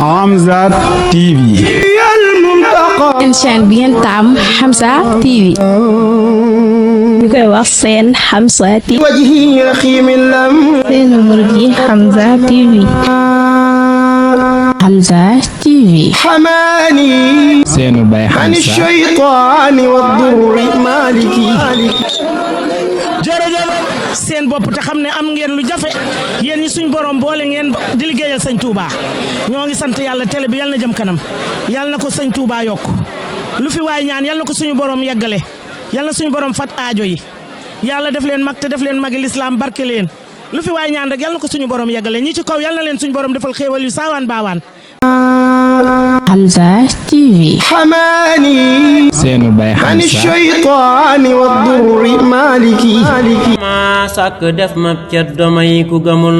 Hamza TV. seen chaîne bi ngeen taam Hamza TV. ñu koy wax seen Hamza TV. seen murid yi Hamza TV. Hamza TV. seenu bay Hamza. jërëjëf seen bopp te xam ne am ngeen lu jafe yéen ñi suñ borom boole ngeen di liggéeyal sëñ Touba ñoo ngi sant yàlla télé bi yal na jëm kanam yal na ko sëñ Touba yokk lu fi waay ñaan yal na ko suñu borom yeggale yal na suñu borom fat aajo yi yàlla def leen mag te def leen magi lislaam barke leen lu fi waay ñaan rek yal na ko suñu borom yeggale ñi ci kaw yal na leen suñu borom defal xéewal yu saawaan baawaan. Hamza TV. seenu bay Hamza. ma sàkk def ma ceddo may ku gëmul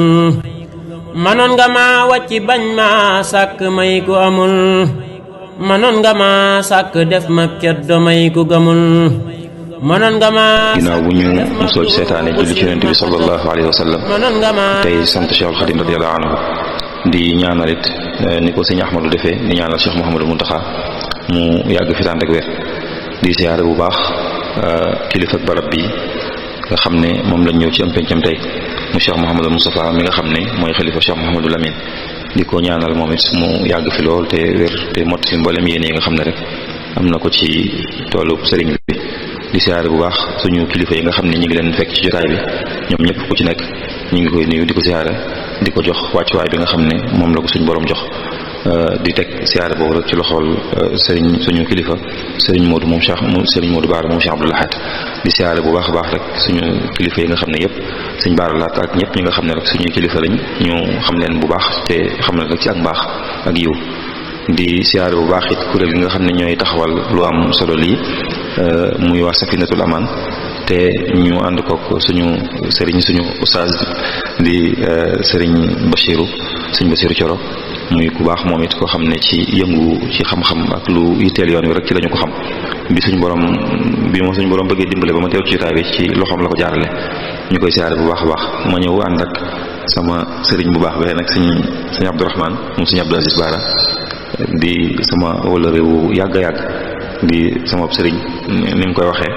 manoon nga ma wàcci bañ ma sàkk may ku amul manoon nga ma sàkk def ma ceddo may ku gëmul manoon nga ma ginnaaw bu ñu musoo ci seetaane julli ci yonent bi sallallahu alayhi wa sallam manoon nga ma tey sant Cheikh Khadim radiyallahu anhu di ñaanalit ni ko sëñ Ahmadou defee di ñaanal Cheikh Mouhamadou Mountakha mu yàgg fi tànd ak wér di siyaare bu baax kilifa ak barab bi nga xam ne moom lañ ñëw ci am pencam tey mu Cheikh Mouhamadou Moustapha mi nga xam ne mooy xalifa Cheikh Mouhamadou Lamine di ko ñaanal moom it mu yàgg fi lool te wér te mott si mboolem yéene yi nga xam ne rek am na ko ci toolu sëriñ bi di siyaare bu baax suñu kilifa yi nga xam ne ñu ngi leen fekk ci jotaay bi ñoom ñëpp ku ci nekk ñu ngi koy nuyu di ko siyaare di ko jox wàccuwaay bi nga xam ne moom la ko suñu borom jox di teg siyaare boobu rek ci loxool suñu kilifa sëriñ Modou moom Cheikh sëriñ Modou Baara moom Cheikh Abdou Lahad di siyaare bu baax a baax rek suñu kilifa yi nga xam ne yëpp sëñ Baara Laat ak ñëpp ñi nga xam ne rek suñu kilifa lañ ñu xam leen bu baax te xam ne rek ci ak mbaax ak yiw di siyaare bu baax it kuréel gi nga xam ne ñooy taxawal lu am solo lii muy waa Safinatul Aman te ñu ànd kook suñu sëriñ suñu ustaaz di sëriñ Bachirou Thioro muy ku baax moom it koo xam ne ci yëngu ci xam-xam ak lu yitteel yoon wi rek ci lañu ko xam bi suñu borom bëggee dimbale ba ma teew ci jotaay bi ci loxoom la ko jaarale ñu koy siyaare bu baax a baax ma ñëw ànd ak sama sëriñ bu baax bee nag sëñ Abdourahmane moom sëñ Abdou Aziz Bara di sama wala réewu yàgg a yàgg di sama sëriñ ni mu koy waxee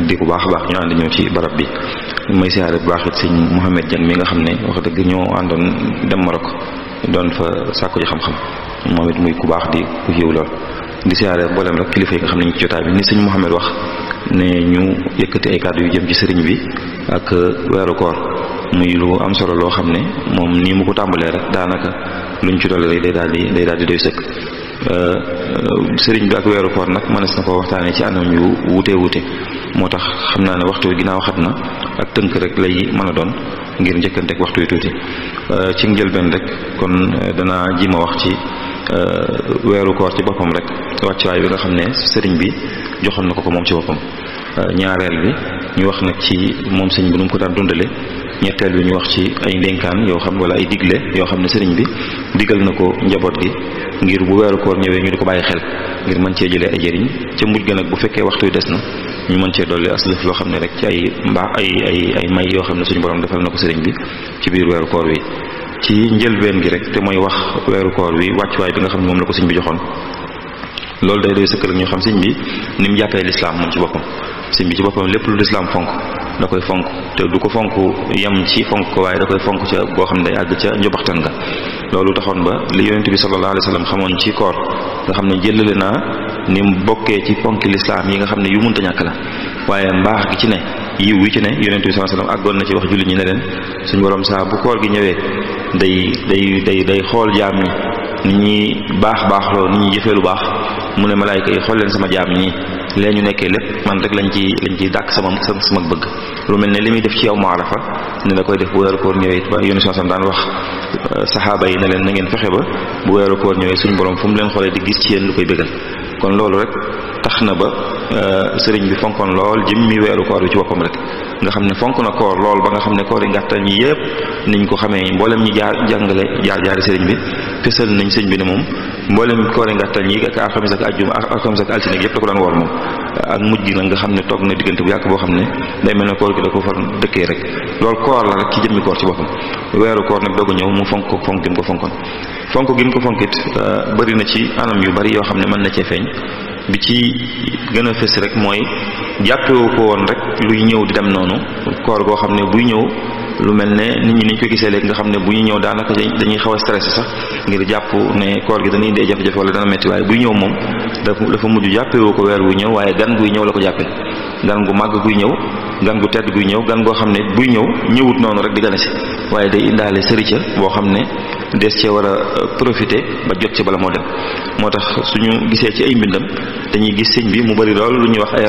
di ku baax a baax ñu ànd ñëw ci barab bi may siyaare bu baax it sëñ Mouhamed Dieng mi nga xam ne wax dëgg ñoo àndoon dem Maroc doon fa sàkku ji xam-xam moom it muy ku baax di ku yiw lool di siyaare mboolem rek kilifa yi nga xam ne ñu ci jotaay bi ni sëñ Mouhamed wax ne ñu yëkkati ay kàddu yu jëm ci sëriñ bi ak weeru koor muy lu am solo loo xam ne moom nii mu ko tàmbalee rek daanaka luñ ci dolli rek day daal di doy sëkk sëriñ bi ak weeru koor nag mënees na ko waxtaanee ci anam yu wuute moo tax xam naa ne waxtu wi ginnaaw xat na ak tënk rek lay mën a doon ngir njëkkanteeg waxtu wi tuuti ci njëlbeen rek kon danaa ji ma wax ci weeru koor ci boppam rek wàccuwaay bi nga xam ne sëriñ bi joxoon na ko moom ci boppam ñaareel bi ñu wax nag ci moom sëriñ bi nu mu ko daan dundale ñetteel bi ñu wax ci ay ndénkaan yoo xam wala ay digle yoo xam ne sëriñ bi digal na ko njaboot gi ngir bu weeru koor ñëwee ñu di ko bàyyi xel ngir mën cee jëlee ay jëriñ ca mujj ga nag bu fekkee waxtu wi des na ñu mën cee dolli aslëf loo xam ne rek ci ay mbaax ay may yoo xam ne suñu borom defal na ko sëriñ bi ci biir weeru koor wi ci njëlbeen gi rek te mooy wax weeru koor wi wàccuwaay bi nga xam ne moom la ko sëriñ bi joxoon loolu day doy sëkkal ak ñu xam sëriñ bi ni mu jàppee lislaam moom ci boppam sëriñ bi ci boppam lépp lu lislaam fonk da koy fonk te du ko fonk yem ci fonk ko waaye da koy fonk ca boo xam ne day àgg ca njobaxtan nga loolu taxoon ba li yonent bi sallallahu alayhi wa sallam xamoon ci koor nga xam ne jëlale naa ni mu bokkee ci ponki lislaam yi nga xam ne yu munta ñàkk la waaye mbaax gi ci ne yiw wi ci ne yonent bi sallallahu alayhi wa sallam àggoon na ci wax jullit ñi ne leen suñu borom saa bu koor gi ñëwee day xool jaam ñi ni ñuy baax loo ni ñuy jëfee lu baax mu ne malaayka yi xool leen sama jaam ñi lee ñu nekkee lépp man rek lañ ciy dàkk sama bëgg lu mel ne li muy def ci yow mu arafa ne da koy def bu weeru koor ñëwee ba yonent sallallahu alayhi wa sallam daan wax saxaaba yi ne leen na ngeen fexe ba bu weeru koor ñëwee suñu borom fu mu leen xoolee di gis ci yéen lu koy bëggal kon loolu rek tax na ba sëriñ bi fonkoon lool jëmmi weeru koor bi ci boppam rek nga xam ne fonk na koor lool ba nga xam ne koor yi ngàttal ñi yëpp niñ ko xamee mboolem ñi jaari sëriñ bi fësal nañ sëriñ bi ne moom mboolem koori ngàttal yi ak alxamis ak àjjuma ak alxamis ak altine yëpp da ko daan woor moom ak mujj gi nag nga xam ne toog na diggante bu yàgg boo xam ne day mel ne koor gi da ko far dëkkee rek loolu koor la rek ci jëmmi koor ci boppam weeru koor nag doog a ñëw mu fonk gi mu ko fonkoon fonk gi mu ko fonkit bëri na ci anam yu bari yoo xam ne mën na cee feeñ bi ci gën a fës rek mooy jàppewu ko woon rek luy ñëw di dem noonu koor goo xam ne buy ñëw lu mel ne nit ñi niñ ko gisee léegi nga xam ne bu ñu ñëw daanaka dañuy xaw a stressé sax ngir jàpp ne koor gi dañuy dee jafe-jafe wala dana metti waaye buy ñëw moom dafa mujj jàppewoo ko weer wu ñëw waaye gan guy ñëw la ko jàppe gan gu màgg guy ñëw gan gu tedd guy ñëw gan goo xam ne buy ñëw ñëwut noonu rek di gane si waaye day indaale sërica boo xam ne des cee war a profiter ba jot ci bala moo dem moo tax suñu gisee ci ay mbindam dañuy gis sëñ bi mu bari lool lu ñuy wax ay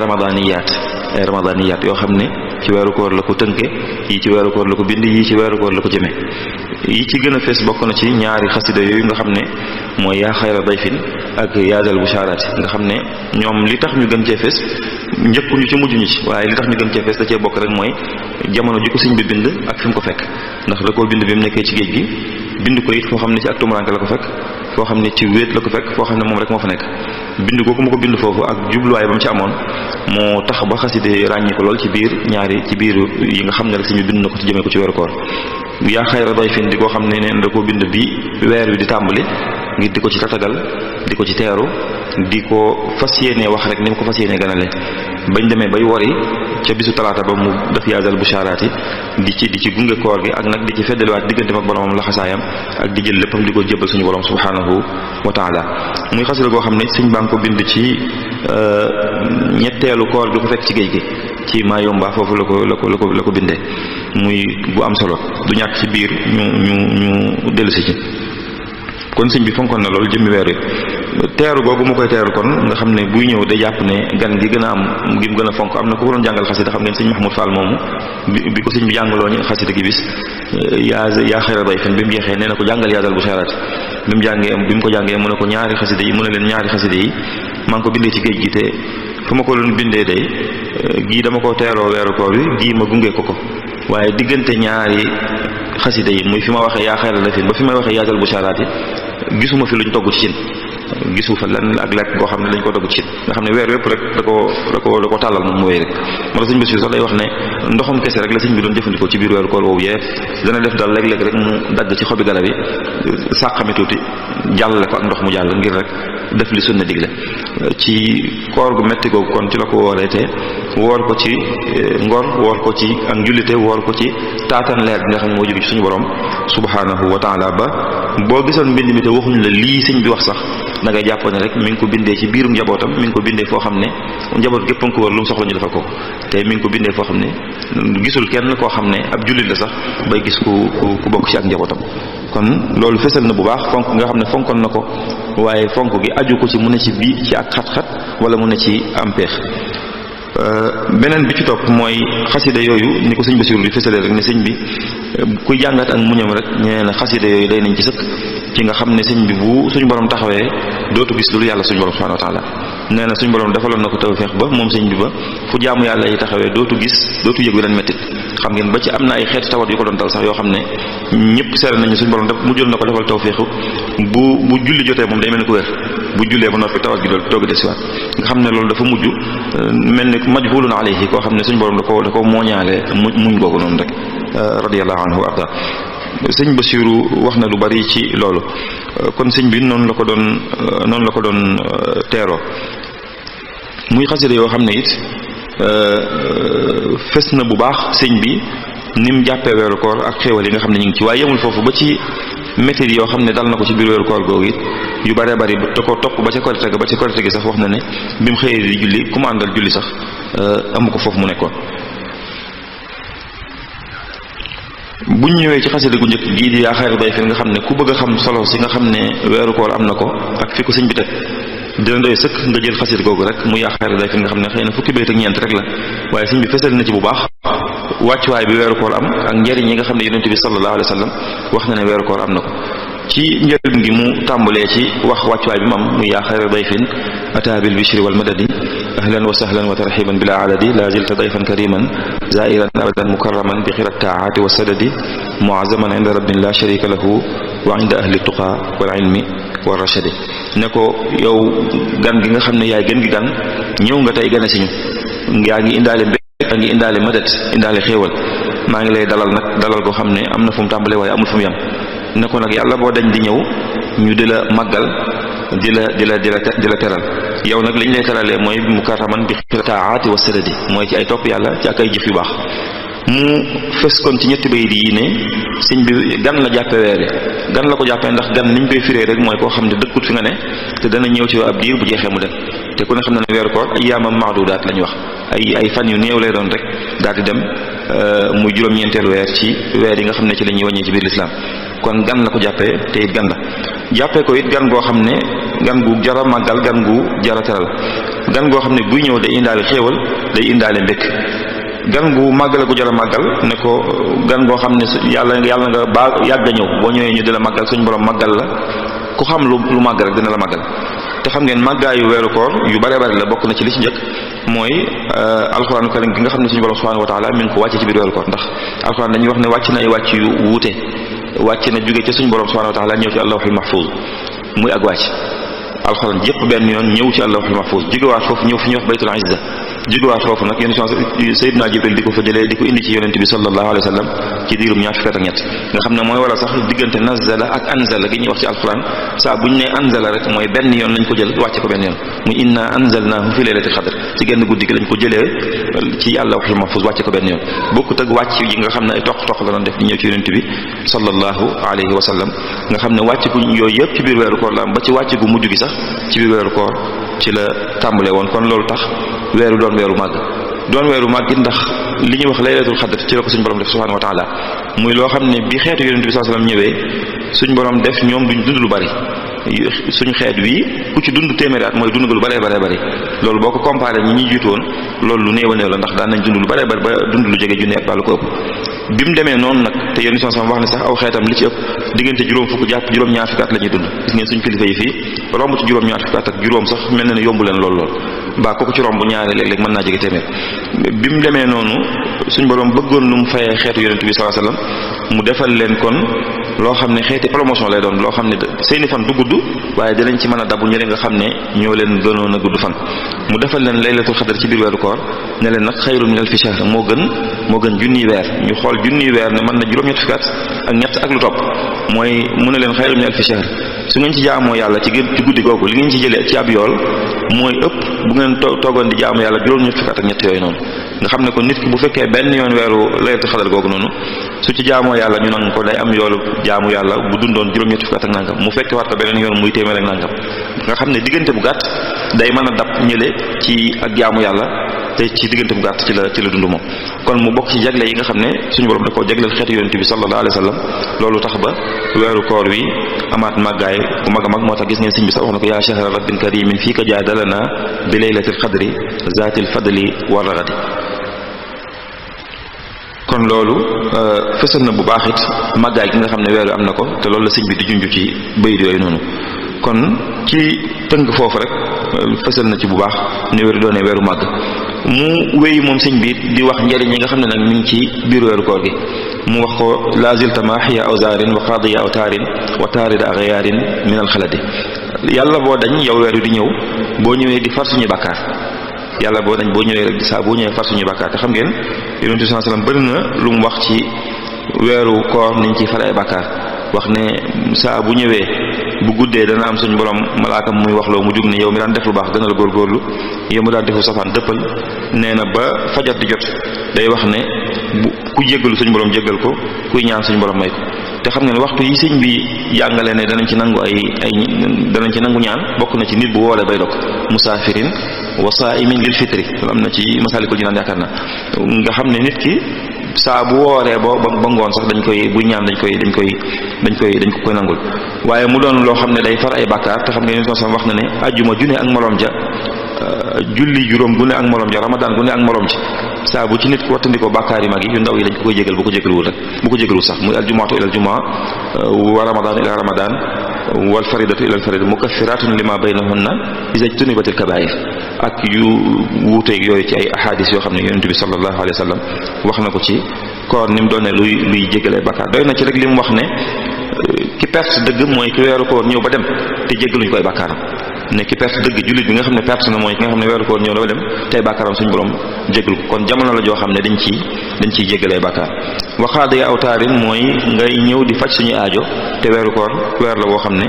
ramadaniyaat yoo xam ne ci weeru koor la ko tënke yi ci weeru koor la ko bind yi ci weeru koor la ko jëme yi ci gën a fees bokk na ci ñaari xasida yooyu nga xam ne mooy yaa xayra dayfin ak yaadal bushaaraati nga xam ne ñoom li tax ñu gën cee fees njëkku ñu ci mujj ñu ci waaye li tax ñu gën cee fees da cee bokk rek mooy jamono ji ko sëñ bi bind ak fi mu ko fekk ndax da koo bind bi mu nekkee ci géej gi bind ko it foo xam ne ci ak tumuranke la ko fekk foo xam ne ci wéet la ko fekk foo xam ne moom rek moo fa nekk bind googu mu ko bind foofu ak jubluwaay ba mu ci amoon moo tax ba xaside ràññi ko lool ci biir yi nga xam ne rek sëñ bi bind na ko ci jëmee ko ci weeru koor yaa xayra dayfin di koo xam ne neen da koo bind bi weer wi di tàmbali ngir di ko ci tatagal di ko ci teeru di ko fas yéenee wax rek ni mu ko fas yéenee ganale bañ demee bay wori ca bisu talaata ba mu def yaadal bushaaraati di ci gunge koor gi ak nag di ci feddaliwaat diggante ak boromam laxasaayam ak di jël léppam di ko jébbal suñu borom subhanahu wa taala muy xasida goo xam ne sëñ baa ngi ko bind ci ñetteelu koor gi ko fekk ci géej gi ci Mayumba foofu la ko bindee muy bu am solo du ñàkk ci biir ñu dellusi ci kon sëñ bi fonkoon na loolu jëmmi weer wi teeru googu mu koy teeru kon nga xam ne buy ñëw day jàpp ne gan gi gën a am gi mu gën a fonk am na ku ko doon jàngal xasida xam ngeen sëñ Mahmoud Fall moomu bi ko sëñ bi jàngaloo ñu xasida gi bis yaa xayra dayfin bi mu jeexee nee na ko jàngal yaadal bushaaraati bi mu ko jàngee mu ne ko ñaari xasida yi mu ne leen ñaari xasida yi maa ngi ko bindee ci géej gi te fu ma ko doon bindee day gii dama ko teeroo weeru koor wi gii ma gunge ko waaye diggante ñaari xasida yi muy fi ma waxee yaa xayra dayfin ba fi may waxee yaadal bushaaraati gisuma fi luñ togg ci cin gisu fa lan ak lekk boo xam ne dañ ko togg ci cin nga xam ne weer wépp rek da ko tàllal moom mu wéy rek moo tax sëñ Basiru sax day wax ne ndoxam kese rek la sëñ bi doon jëfandikoo ci biir weeru koor woowu yépp dana def daal léeg-léeg rek mu dagg ci xobi garab yi sàqami tuuti jàllale ko ak ndox mu jàll ngir rek def li sunna digle ci koor gu metti googu kon ci la ko wooree te woor ko ci ngor woor ko ci ak njullite woor ko ci taatan leer bi nga xam ne moo jóge ci suñu borom subhanahu wa taala ba boo gisoon mbind mi te waxuñ la lii sëñ bi wax sax da ngay jàpp ne rek mi ngi ko bindee ci biirum njabootam mi ngi ko bindee foo xam ne njaboot gépp a ko wër lu mu soxla ñu defal ko te mi ngi ko bindee foo xam ne gisul kenn koo xam ne ab jullit la sax bay gis ku bokk ci ak njabootam kon loolu fesal na bu baax fonk nga xam ne fonkoon na ko waaye fonk gi aju ko ci mu ne ci bii ci ak xat-xat wala mu ne ci am peex beneen bi ci topp mooy xasida yooyu ni ko sëñ Basiru di fësalee rek ne sëñ bi kuy jàngat ak muñam rek ñeneen na xasida yooyu day nañ ci sëkk ci nga xam ne sëñ bi bu suñu borom taxawee dootu gis lu yàlla suñu borom subhanahu wa taala nee na suñu borom defaloon na ko tawfeex ba moom sëñ bi ba fu jaamu yàlla yi taxawee dootu yëg bi leen mettit xam ngeen ba ci am na ay xeeti tawat yu ko doon dal sax yoo xam ne ñëpp seere nañu suñu borom mu jël na ko defal tawfeexu bu julli jotee moom day mel ni ku wér bu jullee ba noppi tawat gi dool toogi desiwaat nga xam ne loolu dafa mujj mel ni majbulun alayhi koo xam ne suñu borom da ko mooñaale muñ googu noonu rek radiyallahu anhu arda sëñ Basiru wax na lu bari ci loolu kon sëñ bi noonu la ko doon teeroo muy xasida yoo xam ne it fes na bu baax sëñ bi ni mu jàppee weeru koor ak xéewal yi nga xam ne ñu ngi ci waaye yemul foofu ba ci métti yoo xam ne dal na ko ci biir weeru koor googu it yu bare bari da ko topp ba ca korite gi sax wax na ne bi mu xëyee di julli ku mu àndal julli sax amu ko foofu mu nekkoon. buñ ñëwee ci xasida gu njëkk gii di yaa xayra dayfin nga xam ne ku bëgg a xam solo si nga xam ne weeru koor am na ko ak fi ko sëñ bi teg dina doy sëkk nga jël xasida googu rek mu yaa xayra dayfin nga xam ne xëy na fukki bayt ak ñeent rek la waaye sëñ bi fesal na ci bu baax wàccuwaay bi weeru koor am ak njariñ yi nga xam ne yonent bi sallallahu alayhi wa sallam wax na ne weeru koor am na ko ci njëriñ gi mu tàmbalee ci wax wàccuwaay bi mu am mu yaa xayra dayfin ata bil bishri wal madadi ahlan wa sahlan wa tarxiban bila adadi la zilta dayfan kariman zairan abadan mukarraman bi xirat taati wa sadadi muazaman inda rabbin la sharika lahu wa inda ahli tuqa wal ilmi wa rashadi ne ko yow gan gi nga xam ne yaay gën gi gan ñëw nga tey gane si ñu yaa ngi indaale mbéy yaa ngi indaale madet indaale xéewal maa ngi lay dalal nag dalal ko xam ne am na fu mu tàmbalee waaye amul fu mu yem ne ko nag yàlla boo dañ di ñëw ñu di la màggal di la teral yow nag li ñu lay teralee mooy mukarraman bi taati wa sadadi mooy ci ay topp yàlla ci ak ay jëf yu baax mu fes kon ci ñetti bayit yi ne sëñ bi gan la jàppe weer wi gan la ko jàppee ndax gan niñ koy firee rek mooy koo xam ne dëkkut fi nga ne te dana ñëw ci ab diir bu jeexee mu dem te ku ne xam na ne weeru koor ay yaamam maadudaat la ñuy wax ay fan yu néew lay doon rek daal di dem muy juróom-ñeenteelu weer ci weer yi nga xam ne ci la ñuy wàññee ci biir lislaam kon gan la ko jàppee te it gan la jàppee ko it gan goo xam ne gan gu jara màggal gan gu jara teral gan goo xam ne buy ñëw day indaale xéewal day indaale mbékk gan gu màggale gu jara màggal ne ko gan goo xam ne yàlla nga baa yàgg a ñëw boo ñëwee ñu di la màggal suñu borom màggal la ku xam lu màgg rek dina la màggal te xam ngeen màggaayu weeru koor yu bare bare la bokk na ci li ci njëkk mooy alxuraanu karim gi nga xam ne suñu borom subhanahu wa taala mi ngi ko wàcce ci biir weeru koor ndax alxuraan dañuy wax ne wàcc na ay wàcc yu wuute wàcc na jóge ca suñu borom subhanahu wa taala ñëw ci allahul mahfuz muy ak wàcc alxuraan jépp benn yoon ñëw ci allahul mahfuz jógewaat foofu ñëw fi ñuy wax baytul izza jógewaat foofu nag yonent Sayyidina Jibril di ko fa jëlee di ko indi ci yonent bi sallallahu alayhi wa sallam ci diirum ñaar fukki at ak ñett nga xam ne mooy waral sax diggante nazala ak anzala gi ñuy wax ci alquran saa buñ ne anzala rek mooy benn yoon lañ ko jël wàcce ko benn yoon muy inna anzalnahu fi laylatil qadr ci genn guddi gi lañ ko jëlee ci allahul mahfuz wàcce ko benn yoon bokkut ak wàcc yi nga xam ne ay toq la doon def di ñëw ci yonent bi sallallahu alayhi wa sallam nga xam ne wàcc gu yooyu yëpp ci biir weeru koor la am ba ci wàcc gu mujj gi sax ci biir weeru koor ci la tàmbale woon kon loolu tax weeru doon weeru màgg ndax li ñuy wax laylatul xadr ci la ko suñu borom def subhanahu wa taala muy loo xam ne bi xeetu yonent bi sallallahu alayhi wasallam ñëwee suñu borom def ñoom duñ dund lu bari suñu xeet wi ku ci dund téeméeri at mooy dund nga lu bare bari loolu boo ko comparé ñi ñuy jiitu woon loolu lu néew a néew la ndax daan nañ dund lu bare bari ba dund lu jege junni at ba lu ko ëpp bi mu demee noonu nag te yonent bi sallallahu alayhi wasallam wax ne sax aw xeetam li ci ëpp diggante juróom fukk jàpp juróom-ñaar fukki at la ñuy dund gis ngeen suñu kilifa yi fii romb ci juróom-ñaar fukki at ak juróom sax mel na ne yombu leen lool mbaa kooku ci romb ñaari léeg-léeg mën naa jege téeméer bi mu demee noonu suñ borom bëggoon lu mu fayee xeetu yonent bi sallallahu alayhi wasallam mu defal leen kon loo xam ne xeeti promotion lay doon loo xam ne seeni fan du gudd waaye dinañ ci mën a dabu ñële nga xam ne ñoo leen gënoon a gudd fan mu defal leen laylatul xadr ci biir weeru koor ne leen nag xayrun min alfi shahr moo gën junniy weer ñu xool junniy weer ne mën na juróom-ñett fukki at ak ñett ak lu topp mooy mu ne leen xayrun min alfi shahr su ngeen ci jaamoo yàlla ci guddi googu li ngeen ci jëlee ci ab yool mooy ëpp bu ngeen toogoon di jaamu yàlla juróom-ñett fukki at ak ñett yooyu noonu nga xam ne ko nit ki bu fekkee benn yoon weeru laylatul xadr googu noonu su ci jaamoo yàlla ñu nangu ko day am yoolu jaamu yàlla bu dundoon juróom-ñett fukki at ak nangam mu fekke waat ko beneen yoon muy téeméer ak nangam nga xam ne diggante bu gàtt day mën a dab ñële ci ak jaamu yàlla te ci diggante bu gàtt ci la dund moom kon mu bokk ci jagle yi nga xam ne suñu borom da koo jagleel xeetu yonent bi sallallahu alayhi wa sallam loolu tax ba weeru koor wi amaat màggaay bu mag a mag moo tax gis ngeen sëñ bi sax wax na ko yaa shahra rabbin karimin fii ka jaadalana bi laylatil qadri zaatil fadli wa ragadi kon loolu fësal na bu baax it màggaay gi nga xam ne weeru am na ko te loolu la sëñ bi di junj ci bayit yooyu noonu kon ci tënk foofu rek fësal na ci bu baax ne weeru doonee weeru màgg mu wéy moom sëñ bi di wax njëriñ yi nga xam ne nag mi ngi ci biir weeru koor gi mu wax ko lazilta maaxiya awzaarin wa qaadiya awtaarin wa taarida axyaarin min alxaladi yàlla boo dañ yow weer wi di ñëw boo ñëwee di far suñuy bàkkaar yàlla boo dañ boo ñëwee rek saa boo ñëwee far suñuy bàkkaar te xam ngeen yonent bi sallallahu alayhi wasallam bëri na lu mu wax ci weeru koor niñ ciy far ay bàkkaar wax ne saa bu ñëwee bu guddee dana am suñu borom malaakam muy wax loo mu jug ne yow mi daan def lu baax gënal góorgóorlu yow mu daan defu safaan dëppal nee na ba fajar di jot day wax ne bu ku jéggalu suñu borom jéggal ko kuy ñaan suñu borom may ko te xam nga ne waxtu yi sëñ bi jàngale ne danañ ci nangu danañ ci nangu ñaan bokk na ci nit bu woole bay dog musaafirin wa saa'imin lil fitri loolu am na ci Masaalikul Jinaan yaakaar na nga xam ne nit ki saa bu wooree ba ngoon sax dañ koy buy ñaan dañ ko koy nangul waaye mu doon loo xam ne day far ay bàkkaar te xam nga Yonent sallallahu alayhi wasallam wax na ne ajjuma june ak moroom ja julli juróom gu ne ak moroom ja ramadaan gu ne ak moroom ja saa bu ci nit ku wattandikoo bàkkaar yi mag yi yu ndaw yi dañ ko koy jégal bu ko jégaluwul sax muy aljumaatu ila aljumaa wa ramadaan ila ramadaan wal faridatu ila al farida mukaffiratun lima baynahunna iza jtunibatil kabaa'ir ak yu wuuteeg yooyu ci ay ahadis yoo xam ne Yonent bi sallallahu alayhi wasallam wax na ko ci koor ni mu doone luy jégalee bàkkaar doy na ci rek li mu wax ne ki perte dëgg mooy ki weeru koor ñëw ba dem te jéggaluñ koy bàkkaaram ne ki perte dëgg jullit bi nga xam ne perte na mooy ki nga xam ne weeru koor ñëw na ba dem tey bàkkaaram suñu borom jéggalu ko kon jamono la joo xam ne dañ ciy jéggalee bàkkaar waxaade awtaarin mooy ngay ñëw di faj suñu aajo te weeru koor weer la woo xam ne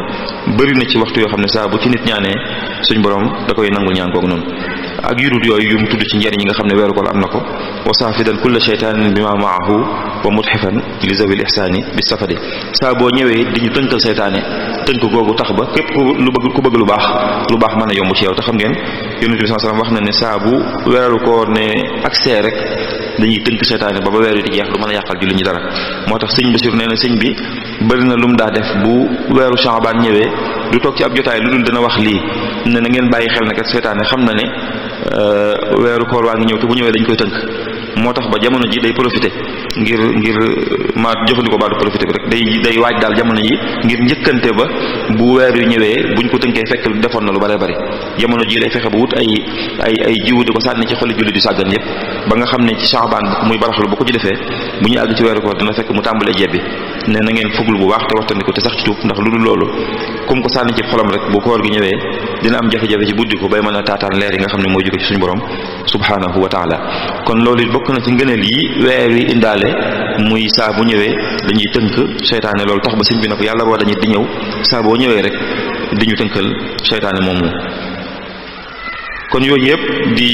bëri na ci waxtu yoo xam ne saa bu ci nit ñaanee suñu borom da koy nangul ñaan kooku noonu ak yurut yooyu yum tudd ci njariñ yi nga xam ne weeru koor am na ko wa saafidan kulla shaytanin bima maahu wa mudhifan li zawil ihsani bi safadi saa boo ñëwee di ñu tënkal seytaane tënk googu tax ba képp ku bëgg lu baax mën a yomb ci yow te xam ngeen yonent bi sallallahu alayhi wasallam wax na ne saa bu weeru koor ne accès rek dañuy tënk seytaane ba weer wi di jeex du mën a yàqal julli ñi dara moo tax sëñ Basiru nee na sëñ bi bëri na lu mu daa def bu weeru Sha'ban ñëwee du toog ci ab jotaay lu dul dina wax lii ne na ngeen bàyyi xel ne kat seytaane xam na ne weeru koor waa ngi ñëw te bu ñëwee dañ koy tënk moo tax ba jamono ji day profité ngir ma jëfandikoo baatu profité bi rek day waaj daal jamono yi ngir njëkkante ba bu weer yu ñëwee buñ ko tënkee fekk defoon na lu bare bari jamono ji lay fexe ba wut ay jiwu di ko sànni ci xoli julli di sàggan yépp ba nga xam ne ci Sha'ban muy baraxlu bu ko ci defee bu ñu àgg ci weeru koor dina fekk mu tàmbalee jebbi ne na ngeen fuglu bu baax te waxtandiku te sax ci tuub ndax lu dul loolu comme ko sànni ci xolam rek bu koor gi ñëwee dina am jafe-jafe ci buddi ko bay mën a taataan leer yi nga xam ne mooy jóge ci suñu borom subhanahu wa taala kon loolu it bokk na ci ngëneel yi weer wi indaale muy saa bu ñëwee dañuy tënk seytaane loolu tax ba sëñ bi na ko yàlla boo dañuy di ñëw saa boo ñëwee rek di ñu tënkal seytaane moomu kon yooyu yëpp di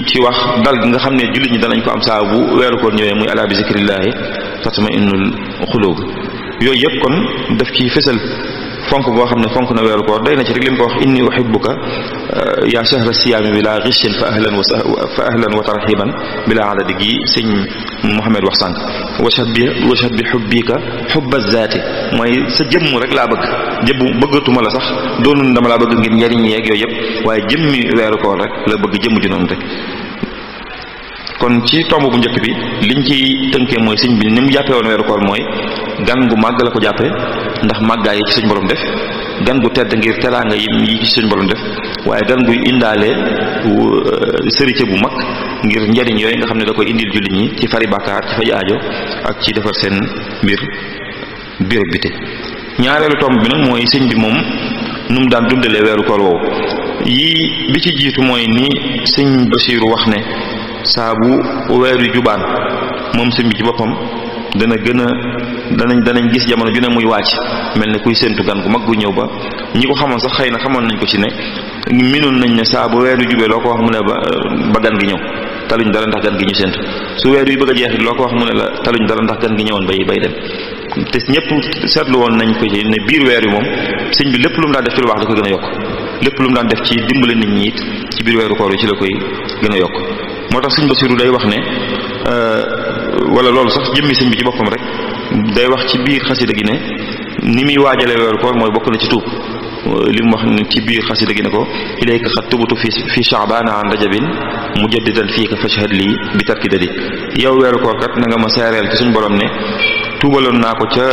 ci wax dal gi nga xam ne jullit ñi danañ ko am saa bu weeru koor ñëwee muy ala bi zikrillahi tatma'innul xulub yooyu yëpp kon daf ci fësal fonk boo xam ne fonk na weeru koor doy na ci rek li mu ko wax inni uhibbuka ya shahra siyaami bila ghishin fa ahlan wa tarhiban bila adadi gi sëñ Muhammad wax sànq washhad bi hubbika hubba zaati mooy sa jëmm rek laa bëgg bëggatuma la sax doonul dama laa bëgg ngir njariñ yeeg yooyu yëpp waaye jëmmi weeru koor rek la bëgg jëmm ji noonu rek kon ci tomb bu njëkk bi liñ ci tënkee mooy sëñ bi ni mu jàppee woon weeru koor mooy gan gu màgg la ko jàppee ndax màggaay yi ci suñ borom def gan gu tedd ngir teraanga yi ci suñ borom def waaye gan guy indaale sërite bu mag ngir njariñ yooyu nga xam ne da koy indil jullit ñi ci fari bàkkaar ci faj aajo ak ci defar seen mbir biir ak biti ñaareelu tomb bi nag mooy sëñ bi moom nu mu daan dundalee weeru koor woowu yii bi ci jiitu mooy ni sëñ Basiiru wax ne saa bu weeru jubaan moom sëñ bi ci boppam danañ gis jamono ju ne muy wàcc mel ne kuy séentu gan gu mag gu ñëw ba ñi ko xamoon sax xëy na xamoon nañ ko ci ne minoon nañ ne saa bu weeru jubee loo ko wax mu ne ba gan gi ñëw taluñ dara ndax gan gi ñu séentu su weer yi bëgg a jeexit loo ko wax mu ne la taluñ dara ndax gan gi ñëwoon bay dem te ñëpp seetlu woon nañ ko ci ne biir weer yi moom sëñ bi lépp lu mu daan def ci lu baax da koy gën a yokk lépp lu mu daan def ci dimbale nit ñi it ci biir weeru koor yi ci la koy gën a yokk moo tax sëñ Basiru day wax ne wala loolu sax jëmmi sëñ bi ci boppam rek day wax ci biir xasida gi ne ni muy waajalee weeru koor mooy bokk na ci tuub li mu wax ne ci biir xasida gi ne ko ilayka xat tubutu fi sha'bana an rajabin mujaddidan fiika fashhad lii bi tarki dadi yow weeru koor kat na nga ma seereel ci suñu borom ne tuubaloon naa ko ca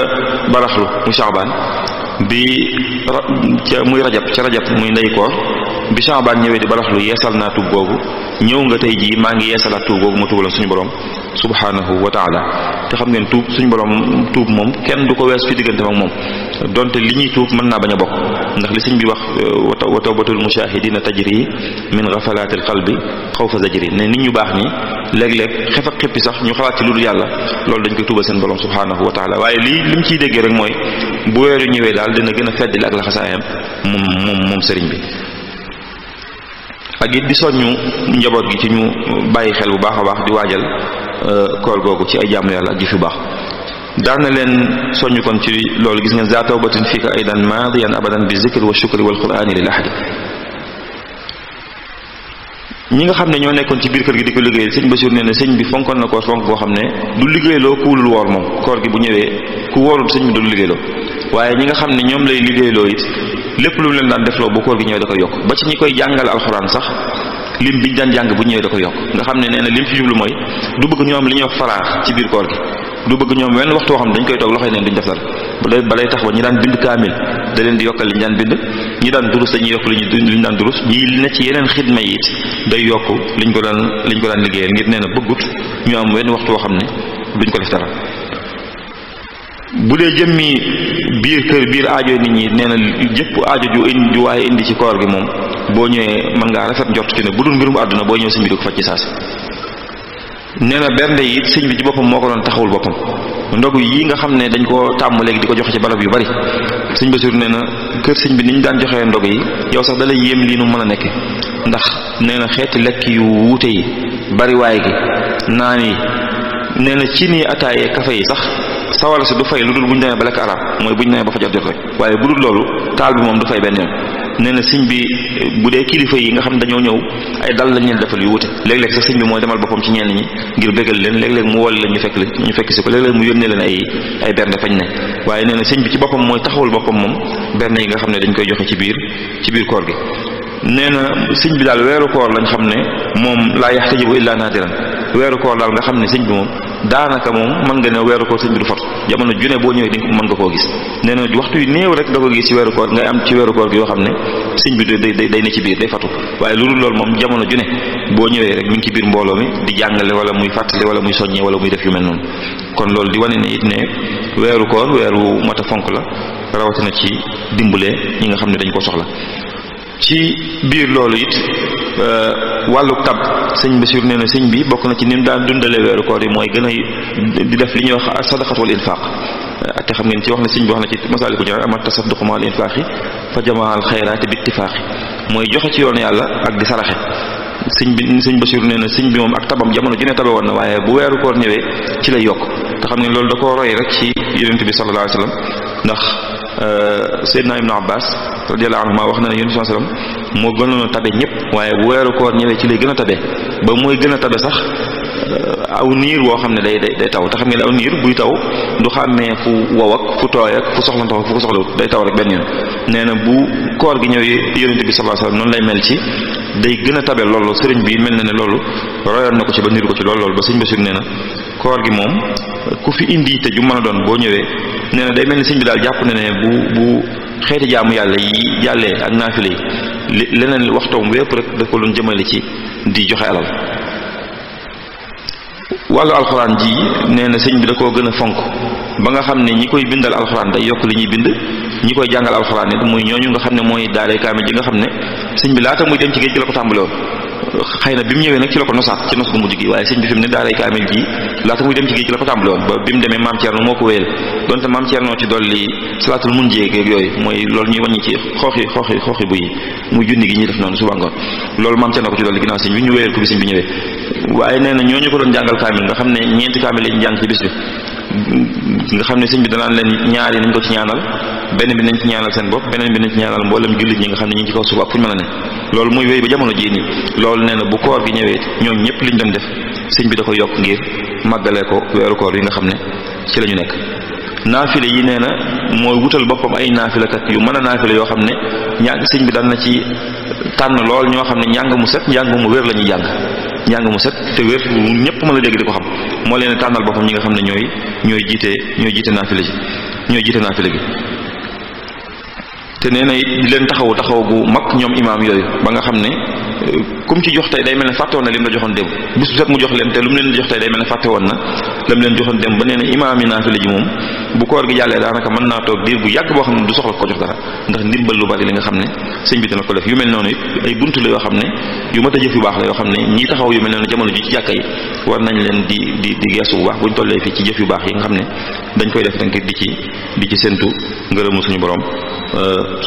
baraxlu mu sha'ban bi muy rajab muy ndey koor bi sha'ban ñëwee di baraxlu yeesal naa tuub googu ñëw nga tey jii maa ngi yeesalaat tuub googu ma tuubaloon suñu borom subhanahu wa taala te xam ngeen tuub suñu borom tuub moom kenn du ko wees fi diggante ak moom donte li ñuy tuub mën naa bañ a bokk ndax li sëñ bi wax wa tawbatul mushahidina tajri min ghafalatil qalbi xawfa zajri ne nit ñu baax ñi léeg-léeg xef ak xippi sax ñu xalaat ci lu dul yàlla loolu dañ koy tuubal seen borom subhanahu wa taala waaye lim ciy déggee rek mooy bu weeru ñëwee daal dina gën a feddali ak laxasaayam moom sëriñ bi ak it di soññu njaboot gi ci ñu bàyyi xel bu baax a baax di waajal koor googu ci ay jaamu yàlla ak jëf yu baax daana leen soññu kon ci loolu gis ngeen za tawbatin fika aidan maadiyan abadan bi zikri wa shukri wal qur'ani lil ahadi ñi nga xam ne ñoo nekkoon ci biir kër gi di ko liggéeyal sëñ Basiru nee na sëñ bi fonkoon na koor fonk boo xam ne du liggéeyloo ku wulul woor moom koor gi bu ñëwee ku woorul sëñ bi du liggéeyloo waaye ñi nga xam ne ñoom lay liggéeyloo it lépp lu mu leen daan defloo bu koor gi ñëwee da koy yokk ba ci ñi koy jàngal alxuraan sax lim biñ daan jàng bu ñëwee da koy yokk nga xam ne nee na lim fi jublu mooy du bëgg ñoom li ñuy wax faraax ci biir koor gi du bëgg ñoom wenn waxtu woo xam ne dañ koy toog loxoy neen duñ def dara balay tax ba ñi daan bind kaamil da leen di yokkal li ñu daan bind ñi daan durus dañuy yokk li ñu daan durus ñi ne ci yeneen xidma yi it day yokk liñ ko daan liggéeyal ngir nee na bëggut ñu am wenn waxtu woo xam ne duñ ko def dara bu dee jëmmi biir aajo nit ñi nee na jëpp aajo ju waaye indi ci koor gi moom boo ñëwee mën ngaa rafet njort ci ne bu dul mbirum àdduna boo ñëw sëñ bi di ko faj ci saasi. nee na bernde yi sëñ bi ci boppam moo ko doon taxawul boppam ndogu yi nga xam ne dañ ko tàmm léegi di ko joxe ci barab yu bari sëñ Basiru nee na kër sëñ bi ni ñu daan joxee ndog yi yow sax dalay yéem lii nu mën a nekke ndax nee na xeeti lekk yu wuute yi bariwaay gi naan yi nee na ci nii ataaye kafe yi sax sawara si du fay lu dul bu ñu demee ba lekk arab mooy bu ñu demee ba fajar jot rek waaye bu dul loolu taal bi moom du fay benn yoon. nee na sëñ bi bu dee kilifa yi nga xam ne dañoo ñëw ay dal lañ leen defal yu wute léeg-léeg sax sëñ bi mooy demal boppam ci ñenn ñi ngir bégal leen léeg-léeg mu wol leen ñu fekk si ko léeg-léeg mu yónnee leen ay bernde fañ ne waaye nee na sëñ bi ci boppam mooy taxawul boppam moom bernde yi nga xam ne dañ koy joxe ci biir koor gi. nee na sëñ bi daal weeru koor lañ xam ne moom laa yaxtajibu illaa naadiran weeru koor daal nga xam ne sëñ bi moom daanaka moom mën nga ne weeru koor sëñ bi du fot jamono june boo ñëwee di mën nga koo gis. nee na waxtu yu néew rek da ko gis ci weeru koor ngay am ci weeru koor gi yoo xam ne sëñ bi day ne ci biir day fatu waaye loolu loolu moom jamono june boo ñëwee rek mi ngi ci biir mbooloo mi di jàngale wala muy fàttali wala muy soññee wala muy def yu mel noonu. kon loolu di wane ne it ne weeru koor weeru mat a fonk la rawatina ci dimbale ñi nga xam ne dañ ko soxla. ci biir loolu it wàllu tab sëñ Basiir nee na sëñ bi bokk na ci ni mu daan dundalee weeru koor yi mooy gën a di def li ñuy wax sadaqatu wal infaq te xam ngeen ci wax na sëñ bi wax na ci Masaalikul Jinaan ama tasadduqu ma al infaqi fa jamaa al xayraati bi ittifaaqi mooy joxe ci yoonu yàlla ak di saraxe sëñ Basiir nee na sëñ bi moom ak tabam jamono ju ne tabe woon na waaye bu weeru koor ñëwee ci lay yokk te xam ngeen loolu da koo roy rek ci yonent bi sallallahu alayhi wasallam ndax Seydina Ibnu Abbas radiyallahu anhuma wax na ne yonent sallam moo gënoon a tabe ñëpp waaye bu weeru koor ñëwee ci lay gën a tabe ba mooy gën a tabe sax aw niir woo xam ne day taw te xam ngeen aw niir buy taw du xàmmee fu wow ak fu tooy ak fu soxla ndox fu ko soxlawut day taw rek benn yoon. nee na bu koor gi ñëwee yonent bi sallallahu alayhi wasallam noonu lay mel ci day gën a tabe loolu sëriñ bi mel na ne loolu royoon na ko ci ba niir ko ci loolu ba sëñ Basiir nee na koor gi moom ku fi indi te ju mën a doon boo ñëwee nee na day mel ni sëñ bi daal jàpp na ne bu xeeti jaamu yàlla yi jàllee ak naafile yi leneen waxtoom wépp rek da ko doon jëmale ci di joxe alal. wàllu alxuraan ji nee na sëñ bi da koo gën a fonk ba nga xam ne ñi koy bindal alxuraan day yokk li ñuy bind ñi koy jàngal alxuraan it muy ñooñu nga xam ne mooy daaray kaamil ji nga xam ne sëñ bi laata muy dem ci géej gi la ko tàmbale woon xëy na bi mu ñëwee nag ci la ko nosaat ci nos gu mujj gi waaye sëñ bi fi mu ne daaray kaamil ji laata muy dem ci géej gi la ko tàmbale woon ba bi mu demee maam Thierno moo ko wéyal donte maam Thierno ci dolli salaatul mun jéeg yooyu mooy loolu ñuy wàññi ci xooxi bu yi muy junni gi ñuy def noonu suba ngoon loolu maam Thierno ko ci dolli ginnaaw sëñ bi ñu wéyal ko bi sëñ bi ñëwee waaye nee na ñooñu ko doon jàngal kaamil nga xam ne ñeenti kaamil lañu jàng ci bis bi nga xam ne sëñ bi danaan leen ñaar yi nañ ko ci ñaanal benn bi nañ ci ñaanal seen bopp beneen bi nañ ci ñaanal mboolem jullit ñi nga xam ne ñu ngi ci kaw suuf ak fu ñu mën a ne loolu muy wéy ba jamono jii nii loolu nee na bu koor gi ñëwee ñoom ñëpp liñ doon def sëñ bi da ko yokk ngir màggalee ko weeru koor yi nga xam ne ci la ñu nekk. naafile yi nee na mooy wutal boppam ay naafilakat yu mën a naafile yoo xam ne sëñ bi daan na ci tànn lool ñoo xam ne njàng mu set njàng mu wér la ñuy njàng mu set te wér ñëpp mën a dégg di ko xam moo leen tànnal boppam ñi nga xam ne ñooy jiite naafile gi te nee na it di leen taxawu gu mag ñoom imaam yooyu ba nga xam ne kum ci jox tey day mel ne fàtte woon na lim la joxoon démb bis bu set mu jox leen te lu mu leen jox tey day mel ne fàtte woon na lam leen joxoon démb ba nee na imaam yi naafile ji moom bu koor gi jàllee daanaka mën naa toog diir bu yàgg boo xam ne du soxla ko jox dara ndax ndimbal lu bari li nga xam ne sëñ bi dina ko def yu mel noonu it ay buntu la yoo xam ne yu mat a jëf yu baax la yoo xam ne ñii taxaw yu mel noonu jamono ji ci jàkka yi war nañ leen di geesu bu baax buñ tollee fii ci jëf yu baax yi nga xam ne dañ koy def rek ngir di ci séntu ngërëmu suñu borom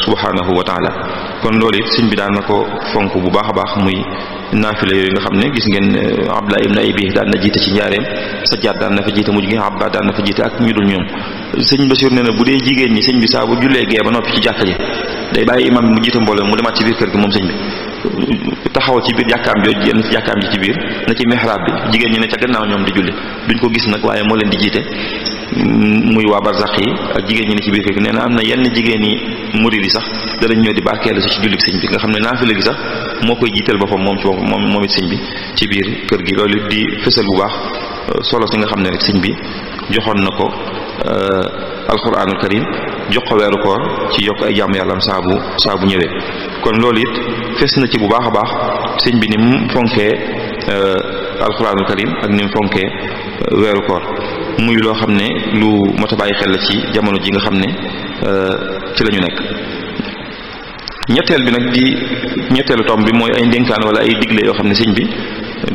subhanahu wa taala kon loolu it sëñ bi daan na ko fonk bu baax a baax muy naafile yooyu nga xam ne gis ngeen Abdullah ibn Abi daan na jiite ci njaareem Sajjaad daan na fa jiite mujj gi Abba daan na fa jiite ak ñu dul ñoom sëñ Basiir nee na bu dee jigéen ñi sëñ bi saa bu jullee gee ba noppi ci jàkka ji day bàyyi imam bi mu jiite mbooloo mu demaat ci biir kër gi moom sëñ bi taxaw ci biir jàkkaam jooju yenn ci jàkkaam ji ci biir na ci mihrab bi jigéen ñi ne ca gannaaw ñoom di julli duñ ko gis nag waaye moo leen di jiite muy waa barzaq yi ak jigéen ñi ne ci biir kër gi nee na am na yenn jigéen yi murid yi sax danañ ñëw di barkeelu si ci jullit sëñ bi nga xam ne naafila gi sax moo koy jiital boppam moom ci boppam moom it sëñ bi ci biir kër gi loolu di fësal bu baax solo si nga xam ne rek sëñ bi joxoon na ko alquranul karim jox ko weeru koor ci yokk ay jaamu yàlla am saa bu ñëwee kon loolu it fes na ci bu baax a baax sëñ bi ni mu fonkee alquranul karim ak ni mu fonkee weeru koor muy loo xam ne lu mot a bàyyi xel la ci jamono ji nga xam ne ci la ñu nekk. ñetteel bi nag di ñetteelu tomb bi mooy ay ndénkaan wala ay digle yoo xam ne sëñ bi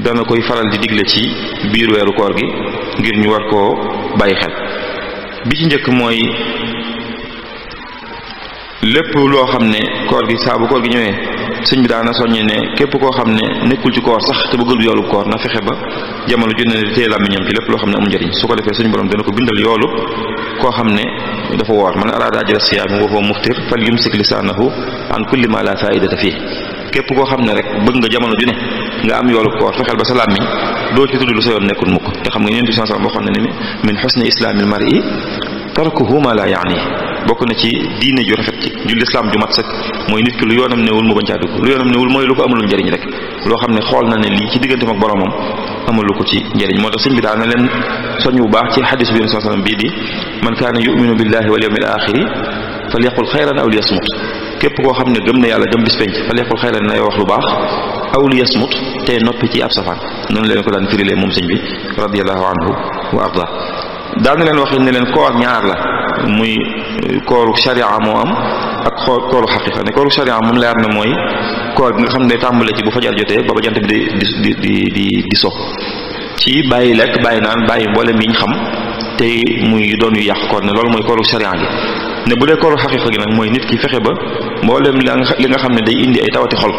dana koy faral di digle ci biir weeru koor gi ngir ñu war koo bàyyi xel. bi ci njëkk mooy lépp loo xam ne koor gi saa bu koor gi ñëwee sëñ bi daana soññe ne képp koo xam ne nekkul ci koor sax te bëggul yoolub koor na fexe ba jamono ju ne di téye làmmiñam ci lépp loo xam ne amul njëriñ. su ko defee suñu borom dana ko bindal yoolub koo xam ne dafa woor man araada ajra siyaami wa huwa muftir fal yumsik lisaanahu an kulli ma la faidata fii. képp koo xam ne rek bëgg nga jamono ju ne nga am yoolub koor fexeel ba sa làmmiñ doo ci tudd lu sa yoon nekkul mukk. te xam nga Yonent bi sallallahu alayhi wasallam waxoon na ne min husni islaamil mar'i tarkuhu ma la yaani. bokk na ci diine ju rafet ci ju lislaam ju mat sëkk mooy nit ki lu yoonam newul mu bañ caa dugg. lu yoonam newul mooy lu ko amul njëriñ rek loo xam ne xool na ne lii ci digganteem ak boromam amalu ko ci njëriñ. moo tax sëñ bi daal na leen soññ bu baax ci xadiis bi sallallahu alayhi wasallam bii di man kaana yu'minu billahi wal yawmil aaxiri falyaqul xayran aw liyasmut. képp koo xam ne gëm na yàlla gëm bis penc falyaqul xayran nay wax lu baax aw liyasmut te noppi ci ab safaan. noonu leen ko daan firilee moom sëñ bi radiyallahu anhu wa arda. daal na leen waxee ne leen koor ñaar la muy kooru sharia moo am ak kooru xaqiqa. ne kooru sharia moom leer na mooy koor bi nga xam ne day tàmbale ci bu fajar jotee ba jant bi di so ci bàyyi lekk bàyyi naan bàyyi mboolem yi ñu xam te muy doon yu yàq koor ne loolu mooy kooru sharia gi. ne bu dee kooru xaqiqa gi nag mooy nit ki fexe ba mboolem li nga xam ne day indi ay tawati xol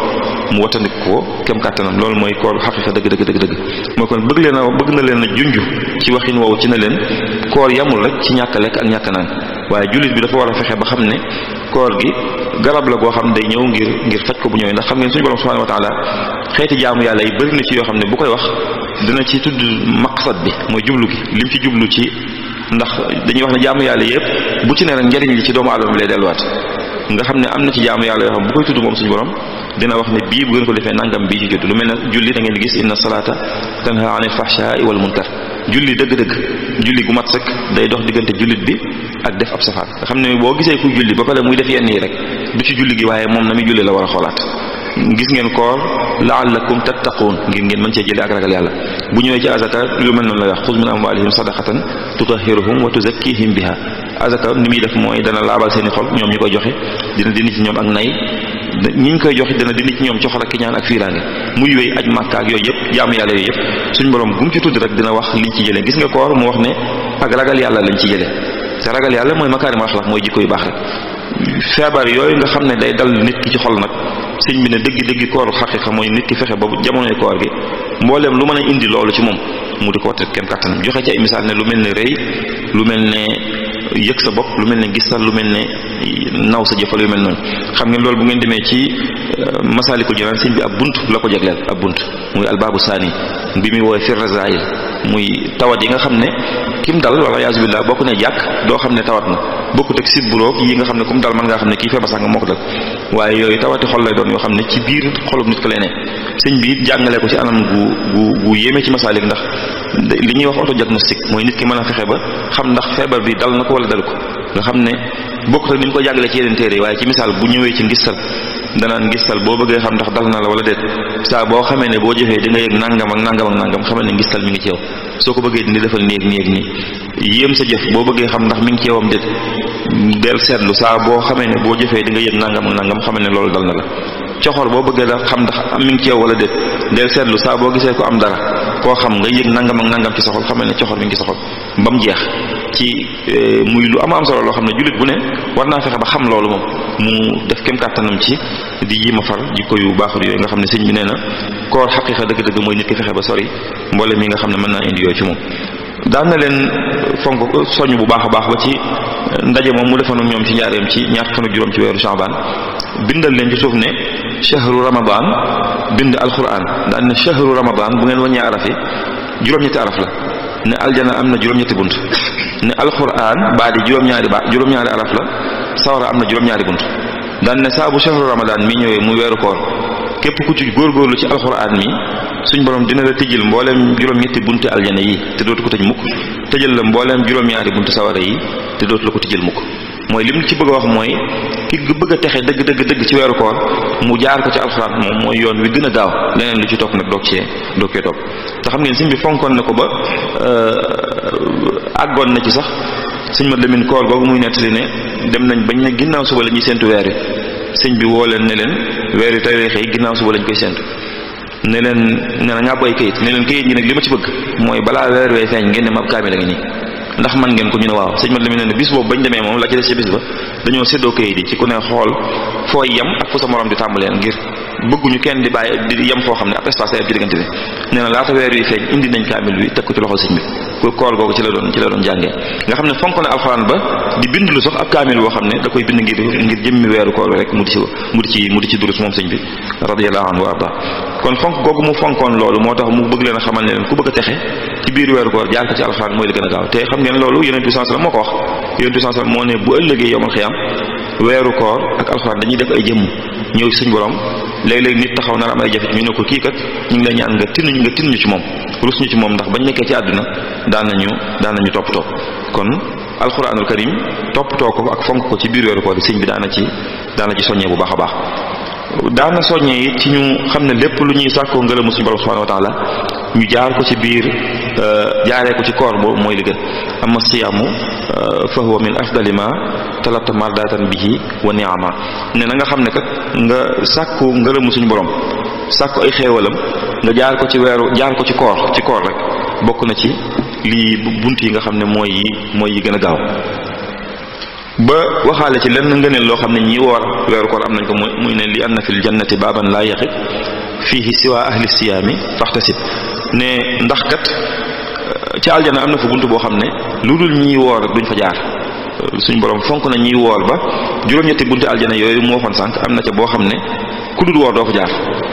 mu wattandik ko kem kàttanam. loolu mooy kooru xaqiqa dëgg mooy kon bëgg na leen a junj ci waxin woowu ci na leen koor yamul rek ci ñàkk lekk ak ñàkk naan waaye jullit bi dafa war a fexe ba xam ne koor gi garab la goo xam ne day ñëw ngir faj ko bu ñëwee. ndax xam ngeen suñu borom subhanahu wa ta'ala xeeti jaamu yàlla yi bëri na ci yoo xam ne bu koy wax dina ci tudd maqsad bi mooy jublu gi lim ci jublu ci. ndax dañuy wax ne jaamu yàlla yëpp bu ci ne rek njariñ li ci doomu aadama bi lay delluwaat nga xam ne am na ci jaamu yàlla yoo xam bu koy tudd moom suñu borom dina wax ne bii bu ngeen ko defee nangam bii ci judd. lu mel ne julli da ngeen gis inna salata tanha anil fahsha'i wal munkar. julli dëgg-dëgg julli gu mat sëkk day dox diggante jullit bi ak def ab safaan. nga xam ne boo gisee kuy julli ba pare muy def yenn yi rek du ci julli gi waaye moom na muy julli la war a xoolaat. gis ngeen koor la'allakum tattaqun ngir ngeen mën cee jëlee ak ragal yàlla. bu ñëwee ci azaka lu mel noonu la wax xuz min amwalihim sadaqatan tutahhiruhum wa tuzakkihim biha. azaka ni muy def mooy dana laabal seeni xol ñoom ñi koy joxe dina dindi ci ñoom ak nay ñi ñu koy joxe dina dindi ci ñoom coxor ak kiñaan ak fiiraange. muy wéy aj màkka ak yooyu yëpp jaamu yàlla yooyu yëpp suñu borom bu mu ci tudd rek dina wax liñ ci jëlee. gis nga koor mu wax ne ak ragal yàlla lañ ci jëlee te ragal yàlla mooy makaarimul axlaaq mooy jikko yu baax rek. feebar yooyu nga xam ne day dal nit ki ci xol nag sëñ bi ne dëgg kooru xaqiqa mooy nit ki fexe ba jamonoy koor gi mbooleem lu mën a indi loolu ci moom mu di ko watte kenn kàttanam. joxe ci ay misaal ne lu mel ne rëy lu mel ne yëg sa bopp lu mel ne gisal lu mel ne naw sa jëfal yu mel noonu. xam ngeen loolu bu ngeen demee ci Masaalikul Jinaan sëñ bi ab bunt la ko jagleel ab bunt muy albaabu saani bi muy woowee firrazail muy tawat yi nga xam ne kim dal wala yaasu billah bokk ne jàkk doo xam ne tawat na bokkut ak sibburoog yi nga xam ne kum dal mën ngaa xam ne kii feebar sax nga moo ko dal waaye yooyu tawati xol lay doon yoo xam ne ci biir xolub nit ko lay ne. sëñ bi jàngale ko ci anam gu yéeme ci Masaalik ndax li ñuy wax autodiagnostic mooy nit ki mën a fexe ba xam ndax feebar bi dal na ko wala dalu ko. nga xam ne bokkut ak ni mu ko jàngalee ci yeneen téere yi waaye ci misaal bu ñëwee ci ngistal danaan ngistal boo bëggee xam ndax dal na la wala déet saa boo xamee ne boo jëfee di nga yëg nangam ak nangam xamal ne ngistal mi ngi ci yow. soo ko bëggee dindi defal nii yéem sa jëf boo bëggee xam ndax mi ngi ci yowam déet del seetlu saa boo xamee ne boo jëfee di nga yëg nangam ak nangam xamal ne loolu dal na la. coxor boo bëggee da xam ndax mi ngi ci yow wala déet del seetlu saa boo gisee ko am dara koo xam nga yëg nangam ak nangam ci sa xol xamal ne coxor mi ngi ci sa xol ba mu jeex. ci muy lu am solo loo xam ne jullit bu ne war naa fexe ba xam loolu moom mu def kem kàttanam ci di yima far jikko yu baaxul yooyu nga xam ne sëñ bi nee na koor xaqiqa dëgg-dëgg mooy nit ki fexe ba sori mboolem yi nga xam ne mën naa indi yooyu ci moom. daan na leen fonk soññ bu baax a baax ba ci ndaje moom mu defoon ñoom ci njaareem ci ñaar fan ak juróom ci weeru Sha'ban bindal leen ci suuf ne shahru ramadan bind alquran daan ne shahru ramadan bu ngeen wàññee araf yi juróom-ñetti araf la ne aljana am na juróom-ñetti bunt ne alquran baa di juróom-ñaari araf la sawara am na juróom-ñaari bunt daan ne saa bu shahru ramadan mi ñëwee mu weeru koor képp ku ci góorgóorlu ci alquran mi suñ borom dina la tëjil mbooleem juróom-ñetti bunti aljana yi te dootu ko tëj mukk tëjal la mbooleem juróom-ñaari bunti sawara yi te dootu la ko tëjal mukk. mooy lim ci bëgg a wax mooy ki bëgg a texe dëgg ci weeru koor mu jaar ko ci alxuraan moom mooy yoon wi gën a gaaw leneen lu ci topp nag doog cee topp te xam ngeen sëñ bi fonkoon na ko ba àggoon na ci sax sëñ Mat Lamin koor googu muy nettali ne dem nañ bañ ne ginnaaw suba la ñuy séntu weer wi sëñ bi woo leen ne leen weer wi tey lay xëy ginnaaw suba lañ koy séntu ne leen ne na ngàbb ay kayit ne leen kayit yi nag li ma ci bëgg mooy balaa weer wee feeñ ngeen ne ma kaamil a ngi nii ndax man ngeen ko ñu ne waaw sëñ Mat Lamin ne bis boobu bañ demee moom la ci des ci bis ba dañoo séddoo kayit yi ci ku ne xool fooy yem ak fu sa morom di tàmbaleen ngir bëgguñu kenn di bàyyi di yem foo xam ne ab espace lay am ci diggante bi nee na laata weer wi feeñ indi nañ kaamil bi teg ko ci loxol sëñ bi ku koor googu ci la doon jàngee nga xam ne fonk na alxuraan ba di bind lu sax ab kaamil boo xam ne da koy bind ngir jëmmi weeru koor rek mu di ci durus moom sëñ bi radiyallahu anhu wa arda kon fonk googu mu fonkoon loolu moo tax mu bëgg leen a xamal ne leen ku bëgg a texe ci biir weeru koor jaar ko ci alxuraan mooy li gën a gaaw te xam ngeen loolu yonent bi sallallahu alayhi wasallam moo ko wax yonent bi sallallahu alayhi wasallam moo ne bu ëllëgee yowmal xiyaam weeru koor ak alxuraan dañuy def ay jëmm ñëw ci suñ borom léeg-léeg nit taxaw nar am ay jafe ñu ne ko kii kat ñu ngi lay ñaan nga tinnuñu ci moom rus ñu ci moom ndax bañ nekkee ci àdduna daan nañu toppatoo kon alxuraanul karim toppatoo ko ak fonk ko ci biir weeru koor bi sëñ bi daana ci soññee bu baax a baax daana soññee it ci ñu xam ne lépp lu ñuy sàkkoo ngërëmu suñu borom subhanahu wa taala ñu jaar ko ci biir jaaree ko ci koor boobu mooy li gën amma siyaamu fa huwa min afdali ma talabta mardatan bihi wa ni'ama ne na nga xam ne kat nga sàkku ngërëmu suñu borom sàkku ay xéewalam nga jaar ko ci koor rek bokk na ci lii bunt yi nga xam ne mooy yi gën a gaaw ba waxaale ci lenn ngëneel loo xam ne ñi woor weeru koor am nañ ko muy ne li anna fil jannati baaban laa yaqit fiihi siwa ahli siyaami faxtasib ne ndax kat ci aljana am na fa bunt boo xam ne lu dul ñiy woor duñ fa jaar suñ borom fonk na ñiy woor ba juróom-ñetti bunti aljana yooyu mu waxoon sànq am na ca boo xam ne ku dul woor doo fa jaar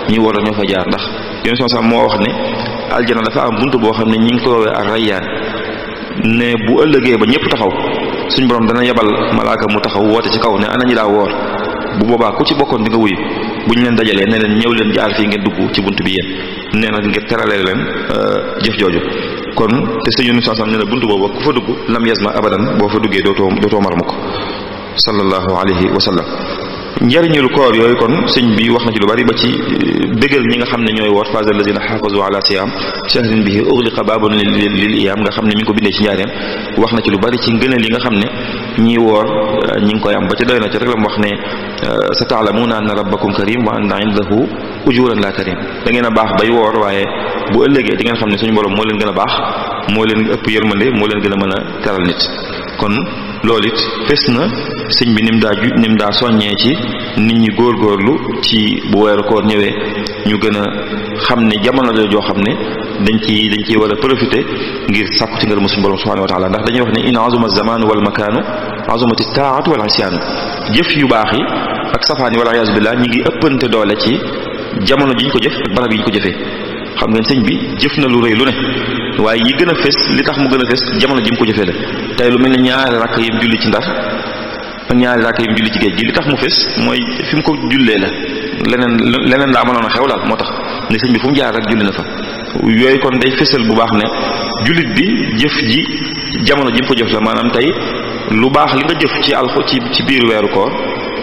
ñiy woor ñoo fa jaar ndax yéen son sax moo wax ne aljana dafa am bunt boo xam ne ñi ngi ko woowee ar-rayyaan ne bu ëllëgee ba ñëpp taxaw suñ borom dana yebal malaaka mu taxaw woote ci kaw ne ana ñi daa woor bu boobaa ku ci bokkoon di nga wuyu bu ñu leen dajalee ne leen ñëw leen jaar fii ngeen dugg ci bunt bi yéen nee na ngir teralee leen jëf jooju kon te sëñ Yunus sallallahu alayhi wasallam nee na bunt boobu ku fa dugg lam yasma abadan boo fa duggee dootoo mar mukk sallallahu alayhi wa sallam njariñul koor yooyu kon sëñ bi wax na ci lu bari ba ci bégal ñi nga xam ne ñooy woor faza alladina xafazu ala siyam shahrin bihi ughliqa babun lil iyam nga xam ne mi ngi ko bindee ci njaareem wax na ci lu bari ci ngëneel yi nga xam ne ñii woor ñi ngi koy am ba ca doy na ci rek la mu wax ne sa ta'lamuna anna rabbakum karim wa anna indahu ujuran la karim da ngeen a baax bay woor waaye bu ëllëgee di ngeen xam ne suñu borom moo leen gën a baax moo leen ëpp yërmande moo leen gën a mën a teral nit kon loolu it fes na sëñ bi nim daa soññee ci nit ñi góorgóorlu ci bu weeru koor ñëwee ñu gën a xam ne jamono la joo xam ne dañ ciy war a profiter ngir sàkku ci ngërëmu suñu borom subhanahu wa ta'ala ndax dañuy wax ne in azuma zamanu wal makaanu azumati taatu wal isyaanu jëf yu baax yi ak safaan yi wala iyaazu billah ñi ngi ëppante doole ci jamono ji ñu ko jëf ak barab yi ñu ko jëfee xam ngeen sëñ bi jëf na lu rëy lu ne waaye yi gën a fes li tax mu gën a fes jamono ji mu ko jëfee la tey lu mel ne ñaari rakk yi mu julli ci Ndar ak ñaari rakk yi mu julli ci géej gi li tax mu fes mooy fi mu ko jullee la leneen daa mënoon a xew daal moo tax ne sëñ bi fu mu jaar rek julli na fa yooyu kon day fesal bu baax ne jullit bi jëf ji jamono ji mu ko jëf la maanaam tey lu baax li nga jëf ci biir weeru koor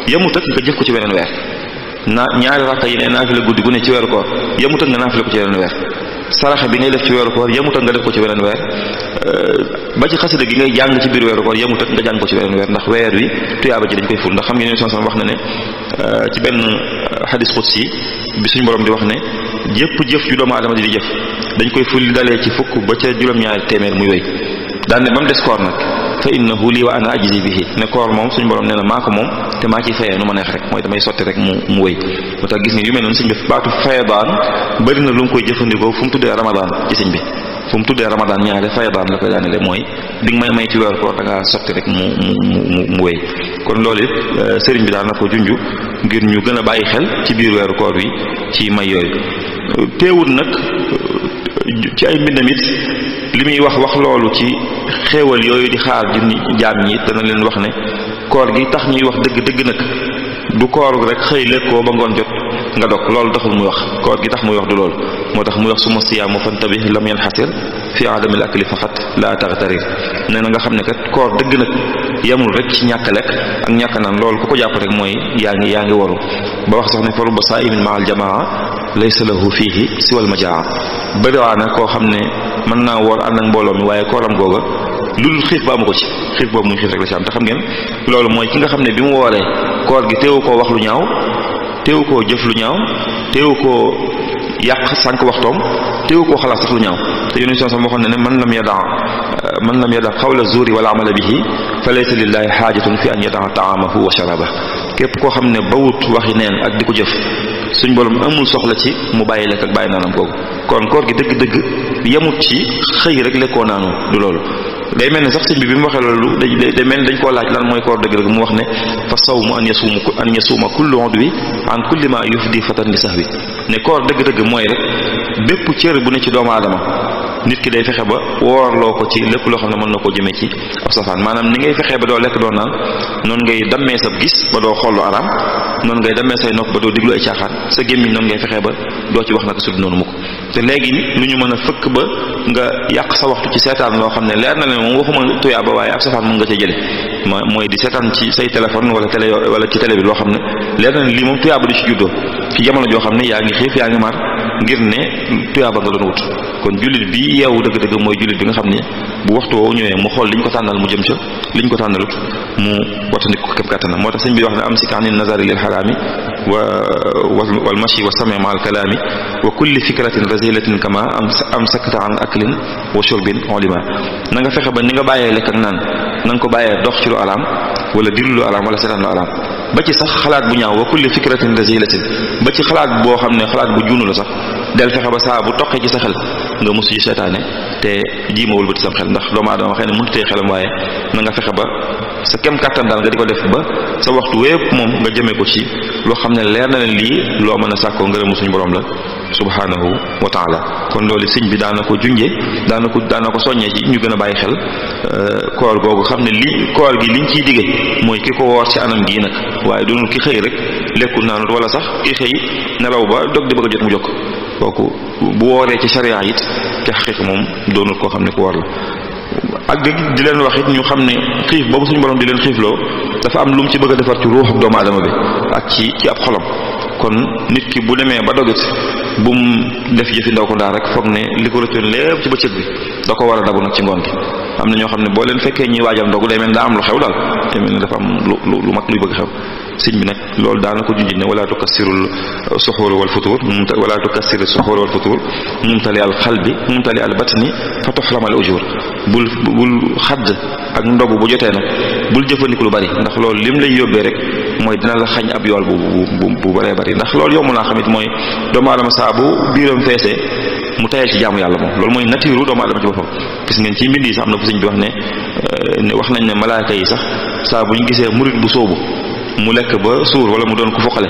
yemut ak nga jëf ko ci weneen weer ñaari rakka yi ne naafila guddi gu ne ci weeru koor yemut ak nga naafila ko ci weneen weer saraxe bi ngay def ci weeru koor yemut ak nga def ko ci weneen weer ba ci xasida gi ngay jàng ci biir weeru koor yemut ak nga jàng ko ci weneen weer ndax weer wi tuyaaba ji dañ koy ful ndax xam ngeen ne sallallahu alayhi wasallam wax na ne ci benn xadis qudsi bi suñu borom di wax ne jëf ju doomu aadama di jëf dañ koy ful li dalee ci fukk ba ca juróom-ñaari téeméer muy wéy daan ne ba mu des koor nag fa innahu lii wa ana ajzi bihi ne koor moom suñu borom nee na maa ko moom te maa ciy fayee nu ma neex rek mooy damay sotti rek mu wéy moo tax gis nga yu mel noonu sëñ bi baatu fayadaan bëri na lu mu koy jëfandikoo fu mu tuddee ramadan ci sëñ bi fu mu tuddee ramadan ñaare fayadaan la koy daanele mooy bi nga may ci weeru koor da ngaa sotti rek mu wéy kon loolu it sëriñ bi daan na ko junju ngir ñu gën a bàyyi xel ci biir weeru koor wi ci may yooyu teewul nag ci ay mbindam it li muy wax loolu ci xéewal yooyu di xaar junni jaam ñi dana leen wax ne koor gi tax ñuy wax dëgg nag du koor rek xëy lekkoo ba ngoon jot nga dog loolu taxul muy wax koor gi tax muy wax du loolu moo tax muy wax suma siyaamu fantabih lam yanxasir fi adamil akli faqat la taxtarir nee na nga xam ne kat koor dëgg nag yemul rek ci ñàkk lekk ak ñàkk naan loolu ku ko jàpp rek mooy yaa ngi waru ba wax sax ne fa rubba saa'imin ma'al jamaa laysa lahu fiihi siwal majaa bëriwaa na koo xam ne mën naa woor ànd ak mbooloo mi waaye kooram googa lu dul xiif ba amu ko ci xiif boobu muy xiif rek la ci am te xam ngeen loolu mooy ki nga xam ne bi mu wooree koor gi teewu koo wax lu ñaaw teewu koo jëf lu ñaaw teewu koo yàq sànq waxtoom teewu koo xalaat sax lu ñaaw te yonent sallallahu alayhi wasallam waxoon na ne man lam yada qawla zuuri wal amala bihi fa laysa lillahi xaajatun fi an yadaa taamahu wa sharaba képp koo xam ne bawut waxi neen ak di ko jëf suñ borom amul soxla ci mu bàyyi lekk ak bàyyi naanam googu kon koor gi dëgg-dëgg yemut ci xëy rek lekkoo naanu du loolu day mel ne sax sëñ bi mu waxee loolu day mel ne dañ koo laaj lan mooy koor dëgg-dëgg mu wax ne fa sawmu an yasuuma kullu udwi an kulli ma yufdi fatan li sahwi ne koor dëgg-dëgg mooy rek bépp cër bu ne ci doomu aadama nit ki day fexe ba woorloo ko ci lépp loo xam ne mën na koo jëmee ci ab safaan maanaam ni ngay fexee ba doo lekk doo naan noonu ngay dammee sa gis ba doo xool lu araam noonu ngay dammee say nopp ba doo diglu ay caaxaan sa gémmiñ noonu ngay fexee ba doo ci wax naka sud noonu mukk te léegi lu ñu mën a fëkk ba nga yàq sa waxtu ci seetaan loo xam ne leer na leen moom waxuma tuyaa ba waaye ab safaan mën nga ca jële mooy di seetaan ci say téléphone wala télé wala ci télé bi loo xam ne leer na ne lii moom tuyaa ba du ci juddoo ci jamono joo xam ne yaa ngi xiif yaa ngi mar ngir ne tuyaa ba nga doon wut kon jullit bi yeewu dëgg-dëgg mooy jullit bi nga xam ne bu waxtu woowu ñëwee mu xool liñ ko tànnal mu jëm ca liñ ko tànnalut mu wattandiku ko képp kàttanam moo tax sëñ bi wax ne am si kaani nazari lil xaraami wal mashi wa sami ma al kalaami wa kulli fikratin razilatin kama am sakta an aklin wa shurbin olima na nga fexe ba ni nga bàyyee lekk ak naan na nga ko bàyyee dox ci lu alaam wala diglu lu alaam wala seetaan lu alaam ba ci sax xalaat bu ñaaw wa kulli fikratin razilatin ba ci xalaat boo xam ne xalaat bu juunu la sax del fexe ba saa bu toqee ci sa xel nga mus ci seetaane te jiimawul ba ci sam xel ndax doomu aadama xëy na mënut tee xelam waaye na nga fexe ba sa kem kàttan daal nga di ko def ba sa waxtu wépp moom nga jëmee ko ci loo xam ne leer na leen lii loo mën a sàkkoo ngërëmu suñu borom la subhanahu wa taala kon loolu sëñ bi daana ko junjee daana ko soññee ci ñu gën a bàyyi xel koor googu xam ne koor gi liñ ciy digge mooy ki ko woor ci anam gii nag waaye doonul ki xëy rek lekkul naanut wala sax ki xëy nelaw ba dog di bëgg a jot mu jokk kooku bu wooree ci sharia it te xaqiqa moom doonul koo xam ne ku war la ak di leen wax it ñu xam ne xiif boobu suñu borom di leen xiifloo dafa am lu mu ci bëgg a defar ci ruuxu doomu aadama bi ak ci ab xolam kon nit ki bu demee ba dogit bu mu def jëfi ndaw ko ndaa rek foog ne li ko rëccoon lépp ci bëccëg bi da ko war a dabu nag ci ngoon gi am na ñoo xam ne boo leen fekkee ñuy waajal ndogu day mel daa am lu xew daal day mel ne dafa am lu mag luy bëgg xew sëñ bi nag loolu daana ko junj ne wala tukassirul suxuur wal futuur wala tukassirul suxuur wal futuur mumtali al xalbi mumtali al batni fa tuxrama al ujur bul xadd ak ndogu bu jotee nag bul jëfandiku lu bari ndax loolu lim lay yóbbee rek mooy dina la xañ ab yool bu bëree bëri ndax loolu yomb naa xamit mooy doomu aadama saa bu biiram feesee mu tayal ci jaamu yàlla moom loolu mooy nature doomu aadama ci boppam gis ngeen ci mbind yi sax am na fu sëñ bi wax ne wax nañ ne malaaka yi sax saa bu ñu gisee murit bu sóobu mu lekk ba suur wala mu doon ku foqale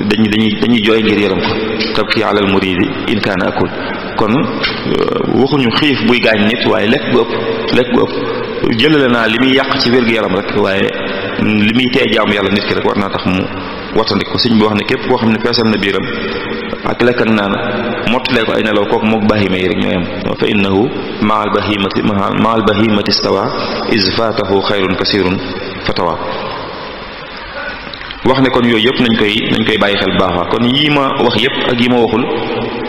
dañuy jooy ngir yaram ko tabki alal muridi in kaana akul kon waxuñu xiif buy gaañ nit waaye lekk bu ëpp jëlale naa li muy yàq ci wér-gu-yaram rek waaye li muy tee jaamu yàlla nit ki rek war naa tax mu wattandik ko sëñ bi wax ne képp koo xam ne feesal na biiram ak lekk ak naan mottalee ko ay nelaw kooku mook bahima yi rek ñoo yem fa innahu maa al bahimati stawa is fatahu xayrun kasirun fatawa wax ne kon yooyu yëpp nañ koy bàyyi xel bu baax kon yii ma wax yëpp ak yi ma waxul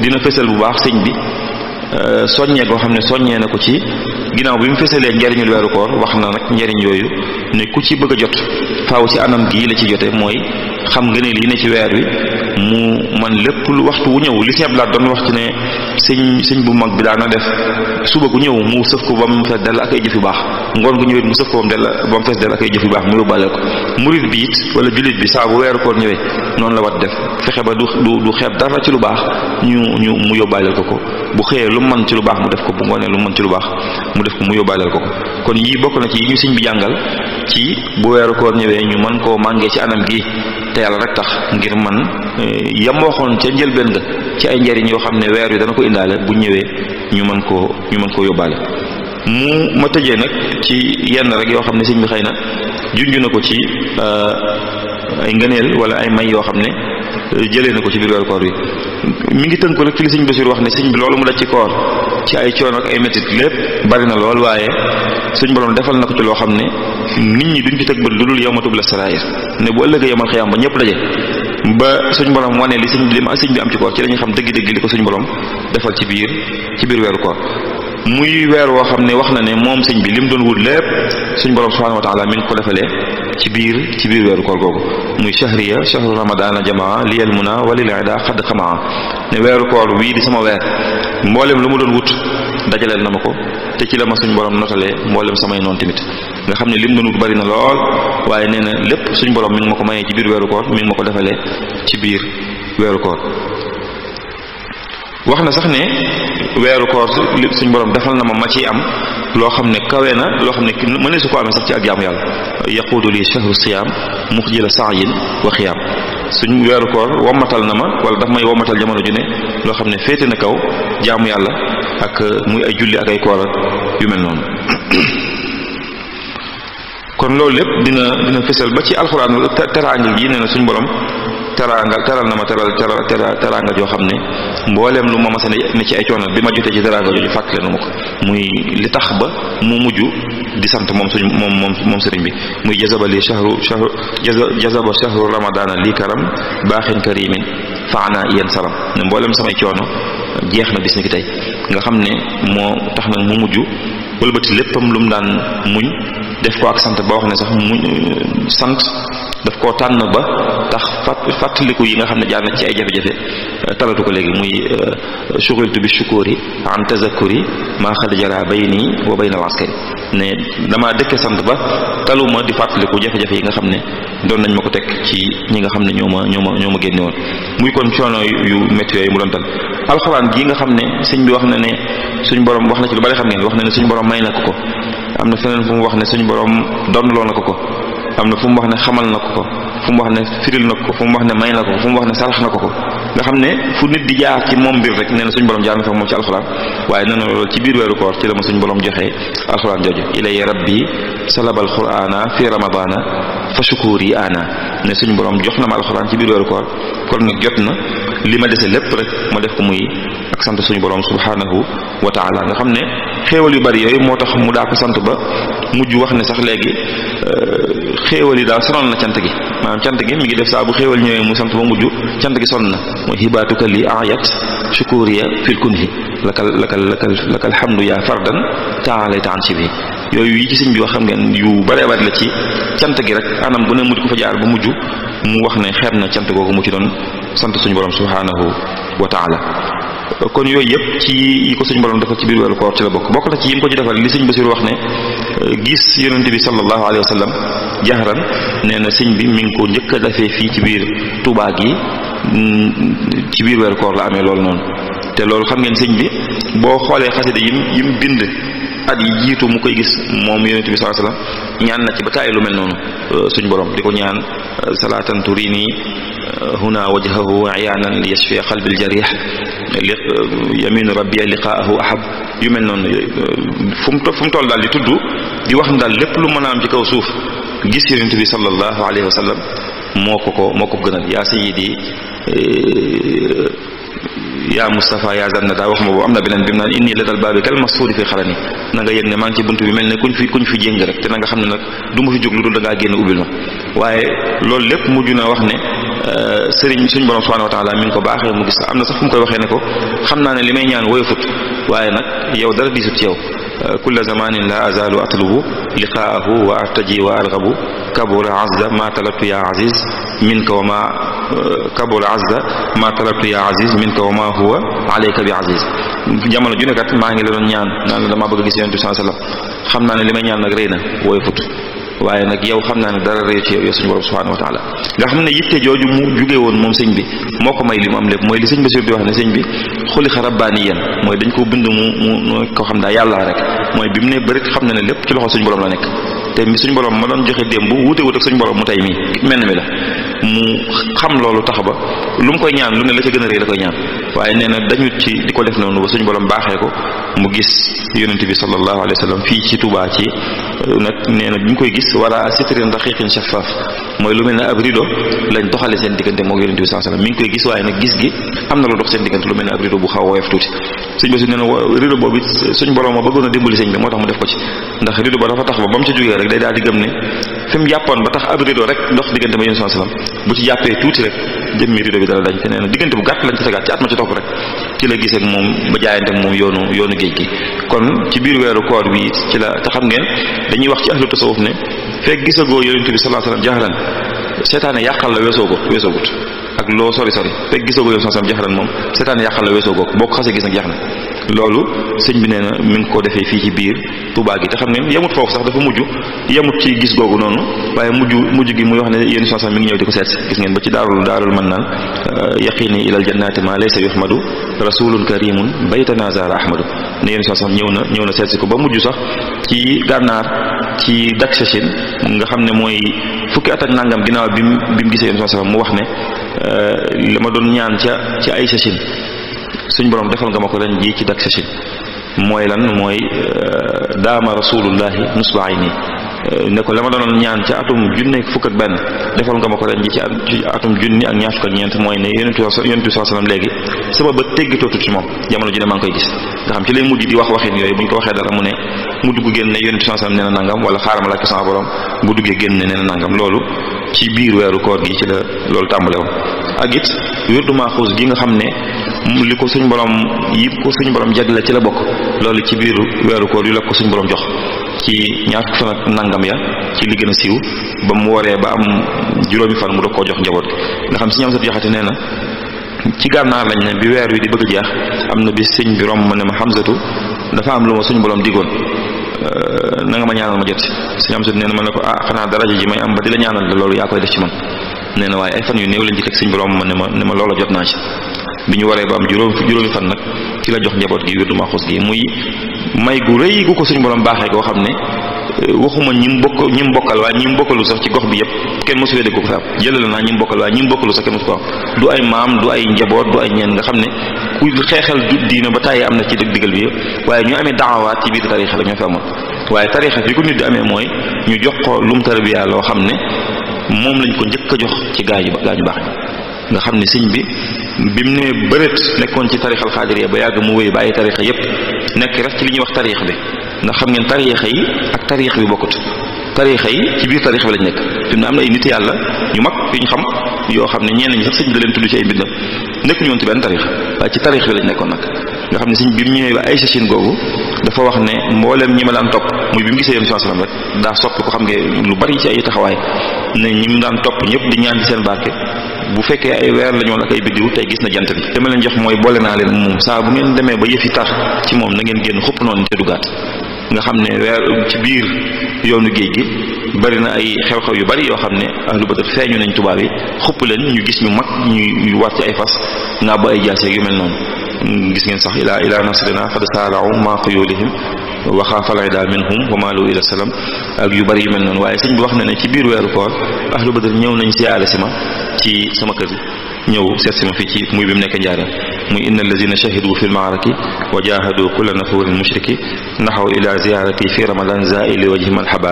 dina fësal bu baax sëñ bi soññee koo xam ne soññee na ko ci ginnaaw bi mu fësalee njariñul weeru koor wax na nag njariñ yooyu ne ku ci bëgg a jot faaw ci anam gii la ci jote mooy xam nga ne lii ne ci weer wi mu man lépp lu waxtu wu ñëw li si ablaat doon wax ci ne sëñ bu mag bi daana def suba gu ñëw mu sëf ko ba mu fees dell ak ay jëf yu baax ngoon gu ñëwit mu sëf ko ba mu fees dell ak ay jëf yu baax mu yóbbaale ko murit bi it wala jullit bi saa bu weeru koor ñëwee noonu la wat def fexe ba du xeeb dara ci lu baax mu yóbbaaleel ko bu xëyee lu mën ci lu baax mu def ko bu ngoonee lu mën ci lu baax mu def ko mu yóbbaaleel ko kon yii bokk na ci yi ñu sëñ bi jàngal ci bu weeru koor ñëwee ñu mën koo màngee ci anam gi te yàlla rek tax ngir man yam waxoon ca njëlbeen ga ci ay njariñ yoo xam ne weer wi dana ko indaale bu ñëwee ñu mën koo yóbbaale ma tëjee nag ci yenn rek yoo xam ne sëñ bi xëy na junj na ko ci ay ngëneel wala ay may yoo xam ne jëlee na ko ci biir weeru koor bi mi ngi tënku rek ci li sëñ Basiru wax ne sëñ bi loolu mu daj ci koor ci ay coono ak ay métit lépp bari na lool waaye suñ borom defal na ko ci loo xam ne nit ñi duñ ci tëg bët lu dul yawma tubla sarair ne bu ëllëgee yamal xiyaam ba ñëpp daje ba suñ borom wane li sëñ bi am ci koor ci lañuy xam dëgg-dëgg li ko suñ borom defal ci biir weeru koor muy weer woo xam ne wax na ne moom sëñ bi lim doon wut lépp suñ borom subhanahu wa taala mi ngi ko defalee ci biir weeru koor googu muy shahriya shahru ramadana jamaa liyal muna walil ida xadd xamaa ne weeru koor wii di sama weer mboolem lu mu doon wut dajaleel na ma ko te ci la ma suñ borom notalee mboolem samay noon tamit nga xam ne lim doon wut bari na lool waaye nee na lépp suñ borom mi ngi ma ko mayee ci biir weeru koor mi ngi ma ko defalee ci biir weeru koor wax na sax ne weeru koor suñ borom defal na ma ciy am loo xam ne kawe na loo xam ne mëne su ko amee sax ci ak jaamu yàlla yaquudu li shahru siyaam muxjila sa'yin wa xiyaam suñ weeru koor wommatal na ma wala daf may wommatal jamono ju ne loo xam ne féete na kaw jaamu yàlla ak muy ay julli ak ay koor ak yu mel noonu kon loolu lépp dina fësal ba ci alxuraan teraanga gi nee na suñ borom teral na ma teraanga joo xam ne mbooleem lu ma masa ne ci ay coono bi ma jotee ci teraanga jooju fàttale na ma ko muy li tax ba mu mujj di sant moom sëriñ bi muy jazabali jazaba shahru ramadana li karam baaxin karimin faana yéen salam ne mbooleem samay coono jeex na bis ni ki tey nga xam ne moo tax nag mu mujj wëlbati léppam lu mu daan muñ def ko ak sant ba wax ne sax muñ sant daf koo tànn ba tax fàttaliku yi nga xam ne jaar na ci ay jafe-jafe talatu ko léegi muy shughiltu bi shukuri an tazakkuri maa xad jara bayni wa bayna al-askari ne damaa dëkke sant ba taluma di fàttaliku jafe-jafe yi nga xam ne doon nañ ma ko teg ci ñi nga xam ne ñoo ma génne woon muy kon coono yu métti yooyu mu doon tal alxuraan gi nga xam ne sëñ bi wax na ne suñ borom wax na ci lu bari xam ngeen wax na ne suñ borom may na ko am na feneen fu mu wax ne suñ borom donnloo na ko am na fu mu wax ne xamal na ko fu mu wax ne firil na ko fu mu wax ne may na ko fu mu wax ne sarax na ko nga xam ne fu nit di jaar ci moom mbir rek nee na suñu borom jaar na fa moom ci alxuraan waaye nee na loolu ci biir weeru koor ci la ma suñu borom joxee alxuraan jooju ilay rabbi salabal qur'ana fi ramadana fa shukuri ana ne suñu borom jox na ma alxuraan ci biir weeru koor kon nag jot na li ma dese lépp rek ma def ko muy ak sant suñu borom subhanahu wa taala nga xam ne xéewal yu bari yooyu moo tax mu daa ko sant ba mujj wax ne sax léegi xéewal yi daal sonal na cant gi maanaam cant gi mi ngi def saa bu xéewal ñëwee mu sant ba mujj cant gi sonn na mooy hibaatuka li ayat shukuriya fil kunhi lakal hamdu yaa fardan taala taan si bi yooyu yi ci sëñ bi wax xam ngeen yu baree bari la ci cant gi rek anam bu ne mujj ko fa jaar ba mujj mu wax ne xeeb na cant googu mu ci doon sant suñu borom subhanahu wa taala kon yooyu yëpp ci yi ko suñu borom defal ci biir weeru koor ci la bokk na ci yi mu ko ci defal li sëñ Basiru wax ne gis yonent bi sallallahu alayhi wa sallam jahran nee na sëñ bi mi ngi ko njëkk a defee fii ci biir Tuubaa gi ci biir weeru koor la amee loolu noonu te loolu xam ngeen sëñ bi boo xoolee xasida yim bind at yi jiitu mu koy gis moom yonent bi sallallahu alayhi wa sallam ñaan na ci ba taay lu mel noonu suñu borom di ko ñaan salaatan turini huna wajhahu iyaanan li yashfi qalbil jarih yaminu rabbi liqaahu ahab yu mel noonu fu mu toll daal di tudd di wax ne daal lépp lu mën a am ci kaw suuf gis yonent bi sallallahu alayhi wa sallam moo ko gënal yaa sayyidi yaa Mustafa yaa zanna daa wax ma boobu am na beneen bi mu naan inni la dal baabi kal masfuudi fi xarani na nga yëg ne maa ngi ci bunt bi mel ne kuñ fi jéng rek te na nga xam ne nag du ma fi jóg lu dul da ngaa génn ubbil ma waaye loolu lépp mujj na wax ne sëriñ suñ borom subhanahu wa taala mi ngi ko baaxee mu gis am na sax fu mu koy waxee ne ko xam naa ne li may ñaan woyofut waaye nag yow dara diisut ci yow kulla zamanin la azalu atlubu liqaahu wa artaji wa algabu kabura azza ma talabtu ya aziz minka wa ma kabura azza ma talabtu ya aziz minka wa ma huwa alayka bi aziz jamono ju nekkat maa ngi la doon ñaan naan la damaa bëgg a gis yonent bi sallallahu alayhi wasallam xam naa ne li may ñaan nag rëy na woyofut waaye nag yow xam naa ne dara rëy ci yow suñu borom subhanahu wa taala nga xam ne yitte jooju mu jugee woon moom sëñ bi moo ko may li mu am lépp mooy li sëñ Basiir di wax ne sëñ bi xuliqa rabbaaniyan mooy dañ ko bind mu ko xam daa yàlla rek mooy bi mu ne bërit xam na ne lépp ci loxo suñu borom la nekk te mi suñu borom ma doon joxe démb wuute ak suñu borom mu tey mii mel na mi la mu xam loolu tax ba lu mu koy ñaan lu ne la ca gën a rëy la koy ñaan waaye nee na dañu ci di ko def noonu ba suñu borom baaxee ko mu gis yonent bi sallallahu alayhi wa sallam fii ci Touba ci nag nee na bi mu koy gis wala sitrin raqiqin shaffaf mooy lu mel ne ab rido lañ doxale seen diggante moo yonent bi sallallahu alayhi wasallam mi ngi koy gis waaye nag gis gi am na lu dox seen diggante lu mel ne ab rido bu xaw a woyof tuuti sëñ bi su nee na rido boobu suñ borom ma bëggoon a dimbali sëñ bi moo tax mu def ko ci ndax rido ba dafa tax ba mu ca jógee rek day daal di gëm ne fi mu jàppoon ba tax ab rido rek dox diggante ma yonent sallallahu alayhi wasallam bu ci jàppee tuuti rek jëmmi rido bi dara dañ te nee na diggante bu gàtt lañ ci tegaat ci at ma ci topp rek ci la gisee ak moom ba jaayante ak moom yoonu géej gi kon ci biir weeru koor bi ci la te xam ngeen dañuy wax ci ahlu tasawuf ne fekk gisagoo yonent bi sallallahu alayhi wasallam jaxaran seetaane yàqal la weesoogut ak loo sori fekk gisagoo yonent sallallahu alayhi wasallam jaxaran moom seetaane yàqal la weesoogot boo ko xasee gis nag jax na loolu sëñ bi nee na mi ngi ko defee fii ci biir Touba gi te xam ngeen yemut foofu sax dafa yemut ci gis googu noonu waaye mujj gi muy wax ne yonent sallallahu alayhi wasallam mi ngi ñëw di ko seet gis ngeen ba ci daarul man naan yaqini ilal jannati ma laysa yuhmadu rasulun karimun baytana zara ahmadu ne yonent sallallahu alayhi wasallam ñëw na seet si ko ba mujj sax ci gànnaar ci Daksasine nga xam ne mooy fukki at ak nangam ginnaaw bi mu gisee yonent sallallahu alayhi wasallam mu wax ne la ma doon ñaan ci ay Sasine suñ borom defal nga ma ko ren ji ci Daksasine mooy lan mooy daama rasulullahi nusba ayni ne ko la ma doon ñaan ci atum junne fukk ak benn defal nga ma ko ren ji ci atum junni ak ñaar fukk ak ñeent mooy ne yonent bi sallallahu alayhi wasallam léegi sama bët teggitootu ci moom jamono ji ne maa ngi koy gis nga xam ci lay mujj di wax waxin yooyu bu ñu ko waxee dara mu ne mu dugg génn ne yonent bi sallallahu alayhi wasallam nee na nangam wala xaaral ma laaj ko sama borom bu duggee génn ne nee na nangam loolu ci biir weeru koor gi ci la loolu tàmbale woon ak it wirdu Maaxuus gi nga xam ne li ko suñ borom jagle ci la bokk loolu ci biiru weeru koor yu la ko suñ borom jox ci ñaar fukki fan ak nangam ya ci li gën a siiw ba mu waree ba am juróomi fan mu doog koo jox njaboot nga xam si ñam sat jaxate nee na ci gànnaar lañ ne bi weer wi di bëgg a jeex am na bi sëñ bi romb ma ne ma Hamzatu dafa am lu ma suñ borom digoon na nga ma ñaanal ma jot si ñam sat nee na ma ne ko xanaa daraja ji may am ba di la ñaanal loolu yaa koy def ci man nee na waaye ay fan yu néew lañ ci teg sëñ bi romb ma ne ma loola jot naa ci bi ñu waree ba am juróomi fan nag ci la jox njaboot gi wirdu Maaxuus gi muy may gu rëy gu ko suñu borom baaxee koo xam ne waxuma ñi mu bokkal waaye ñi mu bokkalu sax ci gox bi yëpp kenn mosu fee dégg ko fa am jëlal naa ñi mu bokkal waaye ñi mu bokkalu sax kenn mosu ko am du ay maam du ay njaboot du ay ñeen nga xam ne ku xeexal du diina ba tàyyee am na ci digal bi yëpp waaye ñu amee daawaat ci biir tariixa la ñoo fi amoon waaye tariixa fi ko nit di amee mooy ñu jox ko lum tarbiya loo xam ne moom lañ ko njëkk a jox ci gaañu baax nga xam ne sëñ bi mu ne bëreet nekkoon ci tarixal xaadiriya ba yàgg mu wéy bàyyi tarixa yépp nekk rek ci li ñuy wax tarix bi ndax xam ngeen tarixa yi ak tarix bi bokkut tarixa yi ci biir tarix bi lañ nekk fi mu ne am na ay nit yàlla ñu mag yu ñu xam yoo xam ne ñenn ñi sax sëñ bi da leen tudd ci ay mbindam nekk ñu woon ci benn tarix waaye ci tarix bi lañ nekkoon nag nga xam ne sëñ bi mu ñëwee ba ay Sasine googu dafa wax ne mbooleem ñi ma daan topp muy bi mu gisee yonent sallallahu alayhi wasallam rek daa soppi ko xam ngeen lu bari ci ay taxawaay ne ñi mu daan topp ñëpp di ñaan ci seen barke bu fekkee ay weer lañu woon ak ay biddiw tey gis na jant bi dama leen jox mooy boole naa leen moom saa bu ngeen demee ba yëfi tar ci moom na ngeen génn xupp noonu te dugaat nga xam ne weer ci biir yoonu géej gi bari na ay xew-xew yu bari yoo xam ne ahlu Badr feeñu nañ tubaab yi xupp leen ñu gis ñu mag ñu war ci ay fas nga ba ay jaaseeg yu mel noonu gis ngeen sax ila nasrina qad saara'u ma quyulihim wa xaafal ida minhum wa maalu ila salam ak yu bari yu mel noonu waaye sëñ bi wax na ne ci biir weeru koor ahlu Badr ñëw nañ siyaare si ma ci sama kër ñëw seet si ma fii ci muy bi mu nekk njaareem muy inna allazina shahidu fi lmaaraki wa jahadu kulla nafurin mushriki naxaw ila ziyarati fi ramadan zaili wajhi malhaba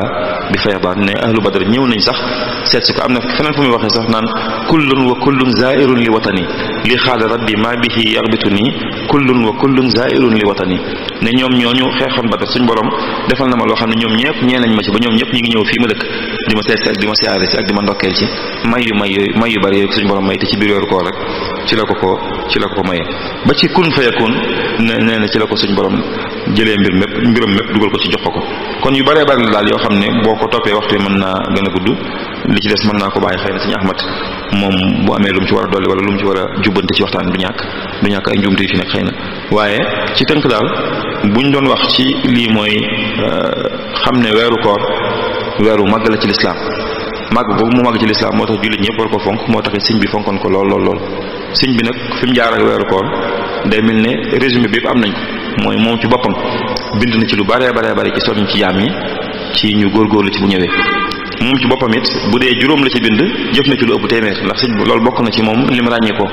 bi faydaan ne ahlu Badr ñëw nañ sax seet si ko am na feneen fu muy waxee sax naan kullun wa kullun zairun li watani li xaala rabbi ma bihi yarbitu nii kullun wa kullun zairun li watani ne ñoom ñooñu xeexoon Badr suñ borom defal na ma loo xam ne ñoom ñëpp ñee nañ ma ci ba ñoom ñëpp ñi ngi ñëw fii ma dëkk di ma seet si ak di ma siyaare si ak di ma ndokkeel ci may yu bari yooyu suñ borom may te ci biir weeru koor rek ci la ko mayee ba ci kun fayakun nee na ci la ko suñ borom jëlee mbiram mépp dugal ko ci jox ko kon yu bëree bëri la daal yoo xam ne boo ko toppee waxtu mën naa gën a gudd li ci des mën naa ko bàyyi xëy na suñu Ahmad moom bu amee lu mu ci war a dolli wala lu mu ci war a jubbante ci waxtaan du ñàkk ay njuumte yi fi nekk xëy na waaye ci tënk daal buñ doon wax ci lii mooy xam ne weeru koor weeru màgg la ci lislaam màgg boobu mu màgg ci lislaam moo tax jullit ñëpp war ko fonk moo tax sëñ bi fonkoon ko lool sëñ bi nag fi mu jaar ak weeru koor day mel ne résumé bi yëpp am nañ ko mooy moom ci boppam bind na ci lu bare ci soññ ci jaam yi ci ñu góorgóorlu ci bu ñëwee moom ci boppam it bu dee juróom la ci bind jëf na ci lu ëpp téeméer ndax sëñ bi loolu bokk na ci moom li mu ràññee ko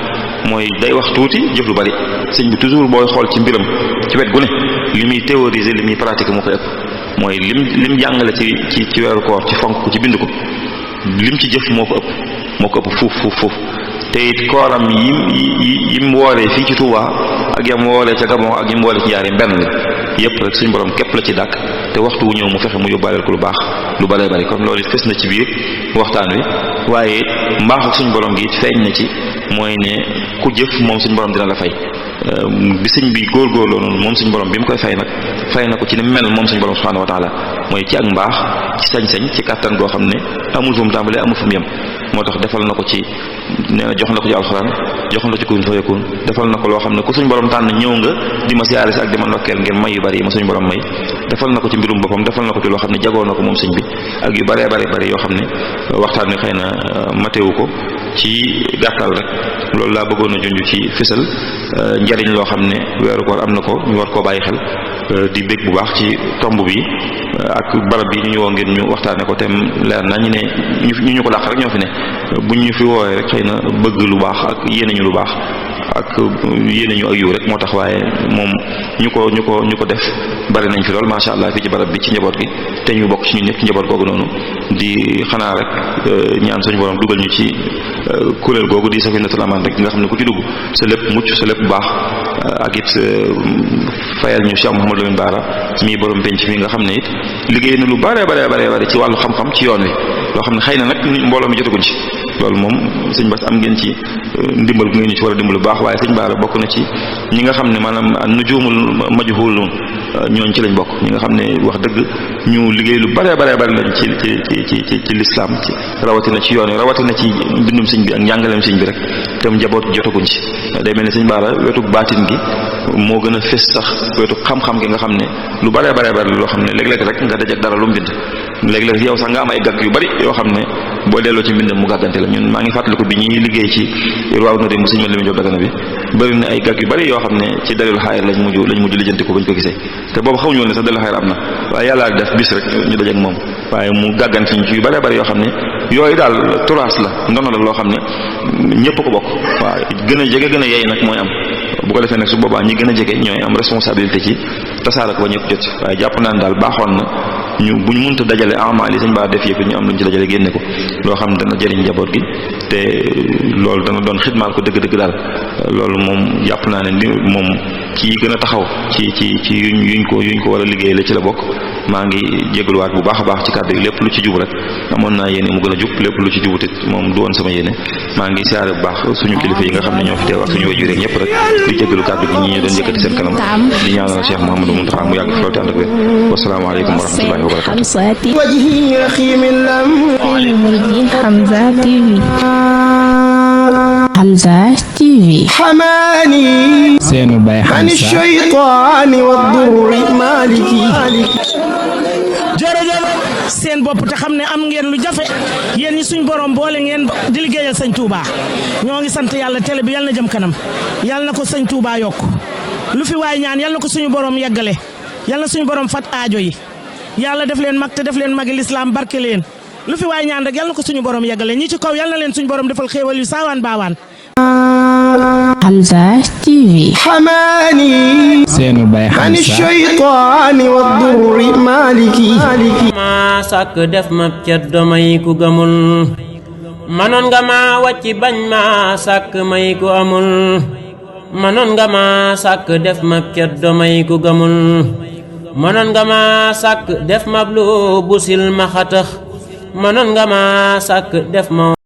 mooy day wax tuuti jëf lu bari sëñ bi toujours booy xool ci mbiram ci wet gu ne li muy théoriser li muy pratiquer moo koy ëpp mooy lim jàngale ci weeru koor ci fonk ko ci bind ko lim ci jëf moo ko ëpp fuuf te it kooram yim wooree fii ci Touba ak yam wooree ca Gabon ak yim wooree ci Njaaréem benn la yépp rek suñu borom képp la ci dàkk te waxtu wu ñëw mu fexe mu yóbbaaleel ko lu baax lu bare bari kon loolu it fës na ci biir waxtaan wi waaye mbaax ak suñu borom gi it feeñ na ci mooy ne ku jëf moom suñu borom dina la fay bi sëñ bi góorgóorloo noonu moom suñu borom bi mu koy fay nag fay na ko ci ni mel moom suñu borom subhanahu wa taala mooy ci ak mbaax ci sañ-sañ ci kàttan goo xam ne amul fu mu tàmbalee amul fu mu yem moo tax defal na ko ci nee na jox na ko ci alxuraan jox na ci kun fa yakun defal na ko loo xam ne ku suñu borom tànn ñëw nga di ma siyaare si ak di ma ndokkeel ngir may yu bari yi ma suñu borom may defal na ko ci mbirum boppam defal na ko ci loo xam ne jagoo na ko moom sëñ bi ak yu bare yoo xam ne waxtaan wi xëy na matewu ko ci gàttal rek loolu laa bëggoon a junj ci fësal njariñ loo xam ne weeru koor am na ko ñu war koo bàyyi xel di bég bu baax ci tomb bi ak barab bi ñu woo ngir ñu waxtaane ko te leer na ñu ne ñu ko dàq rek ñoo fi ne buñ ñu fi woowee rek xëy na bëgg lu baax ak yéene ñu lu baax ak yéene ñu ak yiw rek moo tax waaye moom ñu ko def bari nañ fi lool macha allah fii ci barab bi ci njaboot gi te ñu bokk ci ñun ñëpp ci njaboot googu noonu di xanaa rek ñaan suñu borom dugal ñu ci kuréel googu di Safinatul Amaan rek nga xam ne ku ci dugg sa lépp mucc sa lépp baax ak it fayal ñu Cheikh Mouhamadou Lamine Bara mii borom penc mi nga xam ne it liggéey na lu bare ci wàllu xam-xam ci yoon wi loo xam ne xëy na nag mbooloo mi jotaguñ ci loolu moom sëñ Bass am ngeen ci ndimbal bu ngeen ñu ci war a dimbal bu baax waaye sëñ Bara bokk na ci ñi nga xam ne maanaam nujuumul majhuulun ñooñ ci lañ bokk ñi nga xam ne wax dëgg ñu liggéey lu bare lañ ci lislaam ci rawatina ci yoon wi rawatina ci mbindum sëñ bi ak njàngaleem sëñ bi rek tam njaboot jotaguñ ci day mel ne sëñ Bara wetu baatin gi moo gën a fës sax wetu xam-xam gi nga xam ne lu bare loo xam ne léeg-léeg rek nga dajak dara lu mbind léeg-léeg yow sax nga am ay gàgg yu bari yoo xam ne boo delloo ci mbindam mu gàggante la ñun maa ngi fàttaliku bi ñuy liggéey ci Irwaaw Nadim bu sëñ ma Lamin Jóob Dagana bi bëri na ay gàgg yu bari yoo xam ne ci dalil xaayir lañ mujj lijjanti ko bañ ko gisee te boobu xamuñu woon ne sax dalil xaayir am na waaye yàlla def bis rek ñu dajeek moom waaye mu gàggante ñu ci yu bari yoo xam ne yooyu daal turaas la ndono la loo xam ne ñëpp ko bokk waaw gën a jege gën a yey nag mooy am bu ko defee nag su boobaa ñi gën a jege ñooy am responsabilité ci tasaare ko ba ñëpp jot waaye jàpp naa ne daal baaxoon na buñ mënta dajale amaal yi sëñ Bara def yëpp ñu am luñ ci dajale génne ko loo xam ne dana jëriñ njaboot gi te loolu dana doon xidmaal ko dëgg-dëgg daal loolu moom jàpp naa ne moom ci gën a taxaw ci yuñ ko war a liggéey la ci la bokk maa ngi jégaluwaat bu baax a baax ci kàddu yi lépp lu ci jub rek amoon naa yéene mu gën a jub lépp lu ci jubut it moom du woon sama yéene maa ngi siyaare bu baax suñu kilifa yi nga xam ne ñoo fi teew ak suñu wajur rek ñëpp rek di jégalu kàddu gi ñi doon yëkkati seen kanam di ñaanal Cheikh Mouhamadou Mountakha mu yàgg fi loolu te ànd ak wér wasalaamaaleykum wa rahmatullahi wa barakatuh Hamza TV seenu bay Hamza jërëjëf seen bopp te xam ne am ngeen lu jafe yéen ñi suñ borom boole ngeen di liggéeyal sëñ Touba ñoo ngi sant yàlla télé bi yal na jëm kanam yal na ko sëñ Touba yokk lu fi waay ñaan yal na ko suñu borom yeggale yal na suñu borom fat aajo yi yàlla def leen mag te def leen magi lislaam barke leen lu fi waay ñaan rek yal na ko suñu borom yeggale ñi ci kaw yal na leen suñu borom defal xéewal yu saawaan baawaan. Hamza TV seenu bay Hamza ma sàkk def ma ceddo may ku gëmul manoon nga ma wàcc bañ ma sàkk may ku amul manoon nga ma sàkk def ma ceddo may ku gëmul manoon nga ma sàkk def ma lu busil ma xatax manoon nga ma sàkk def ma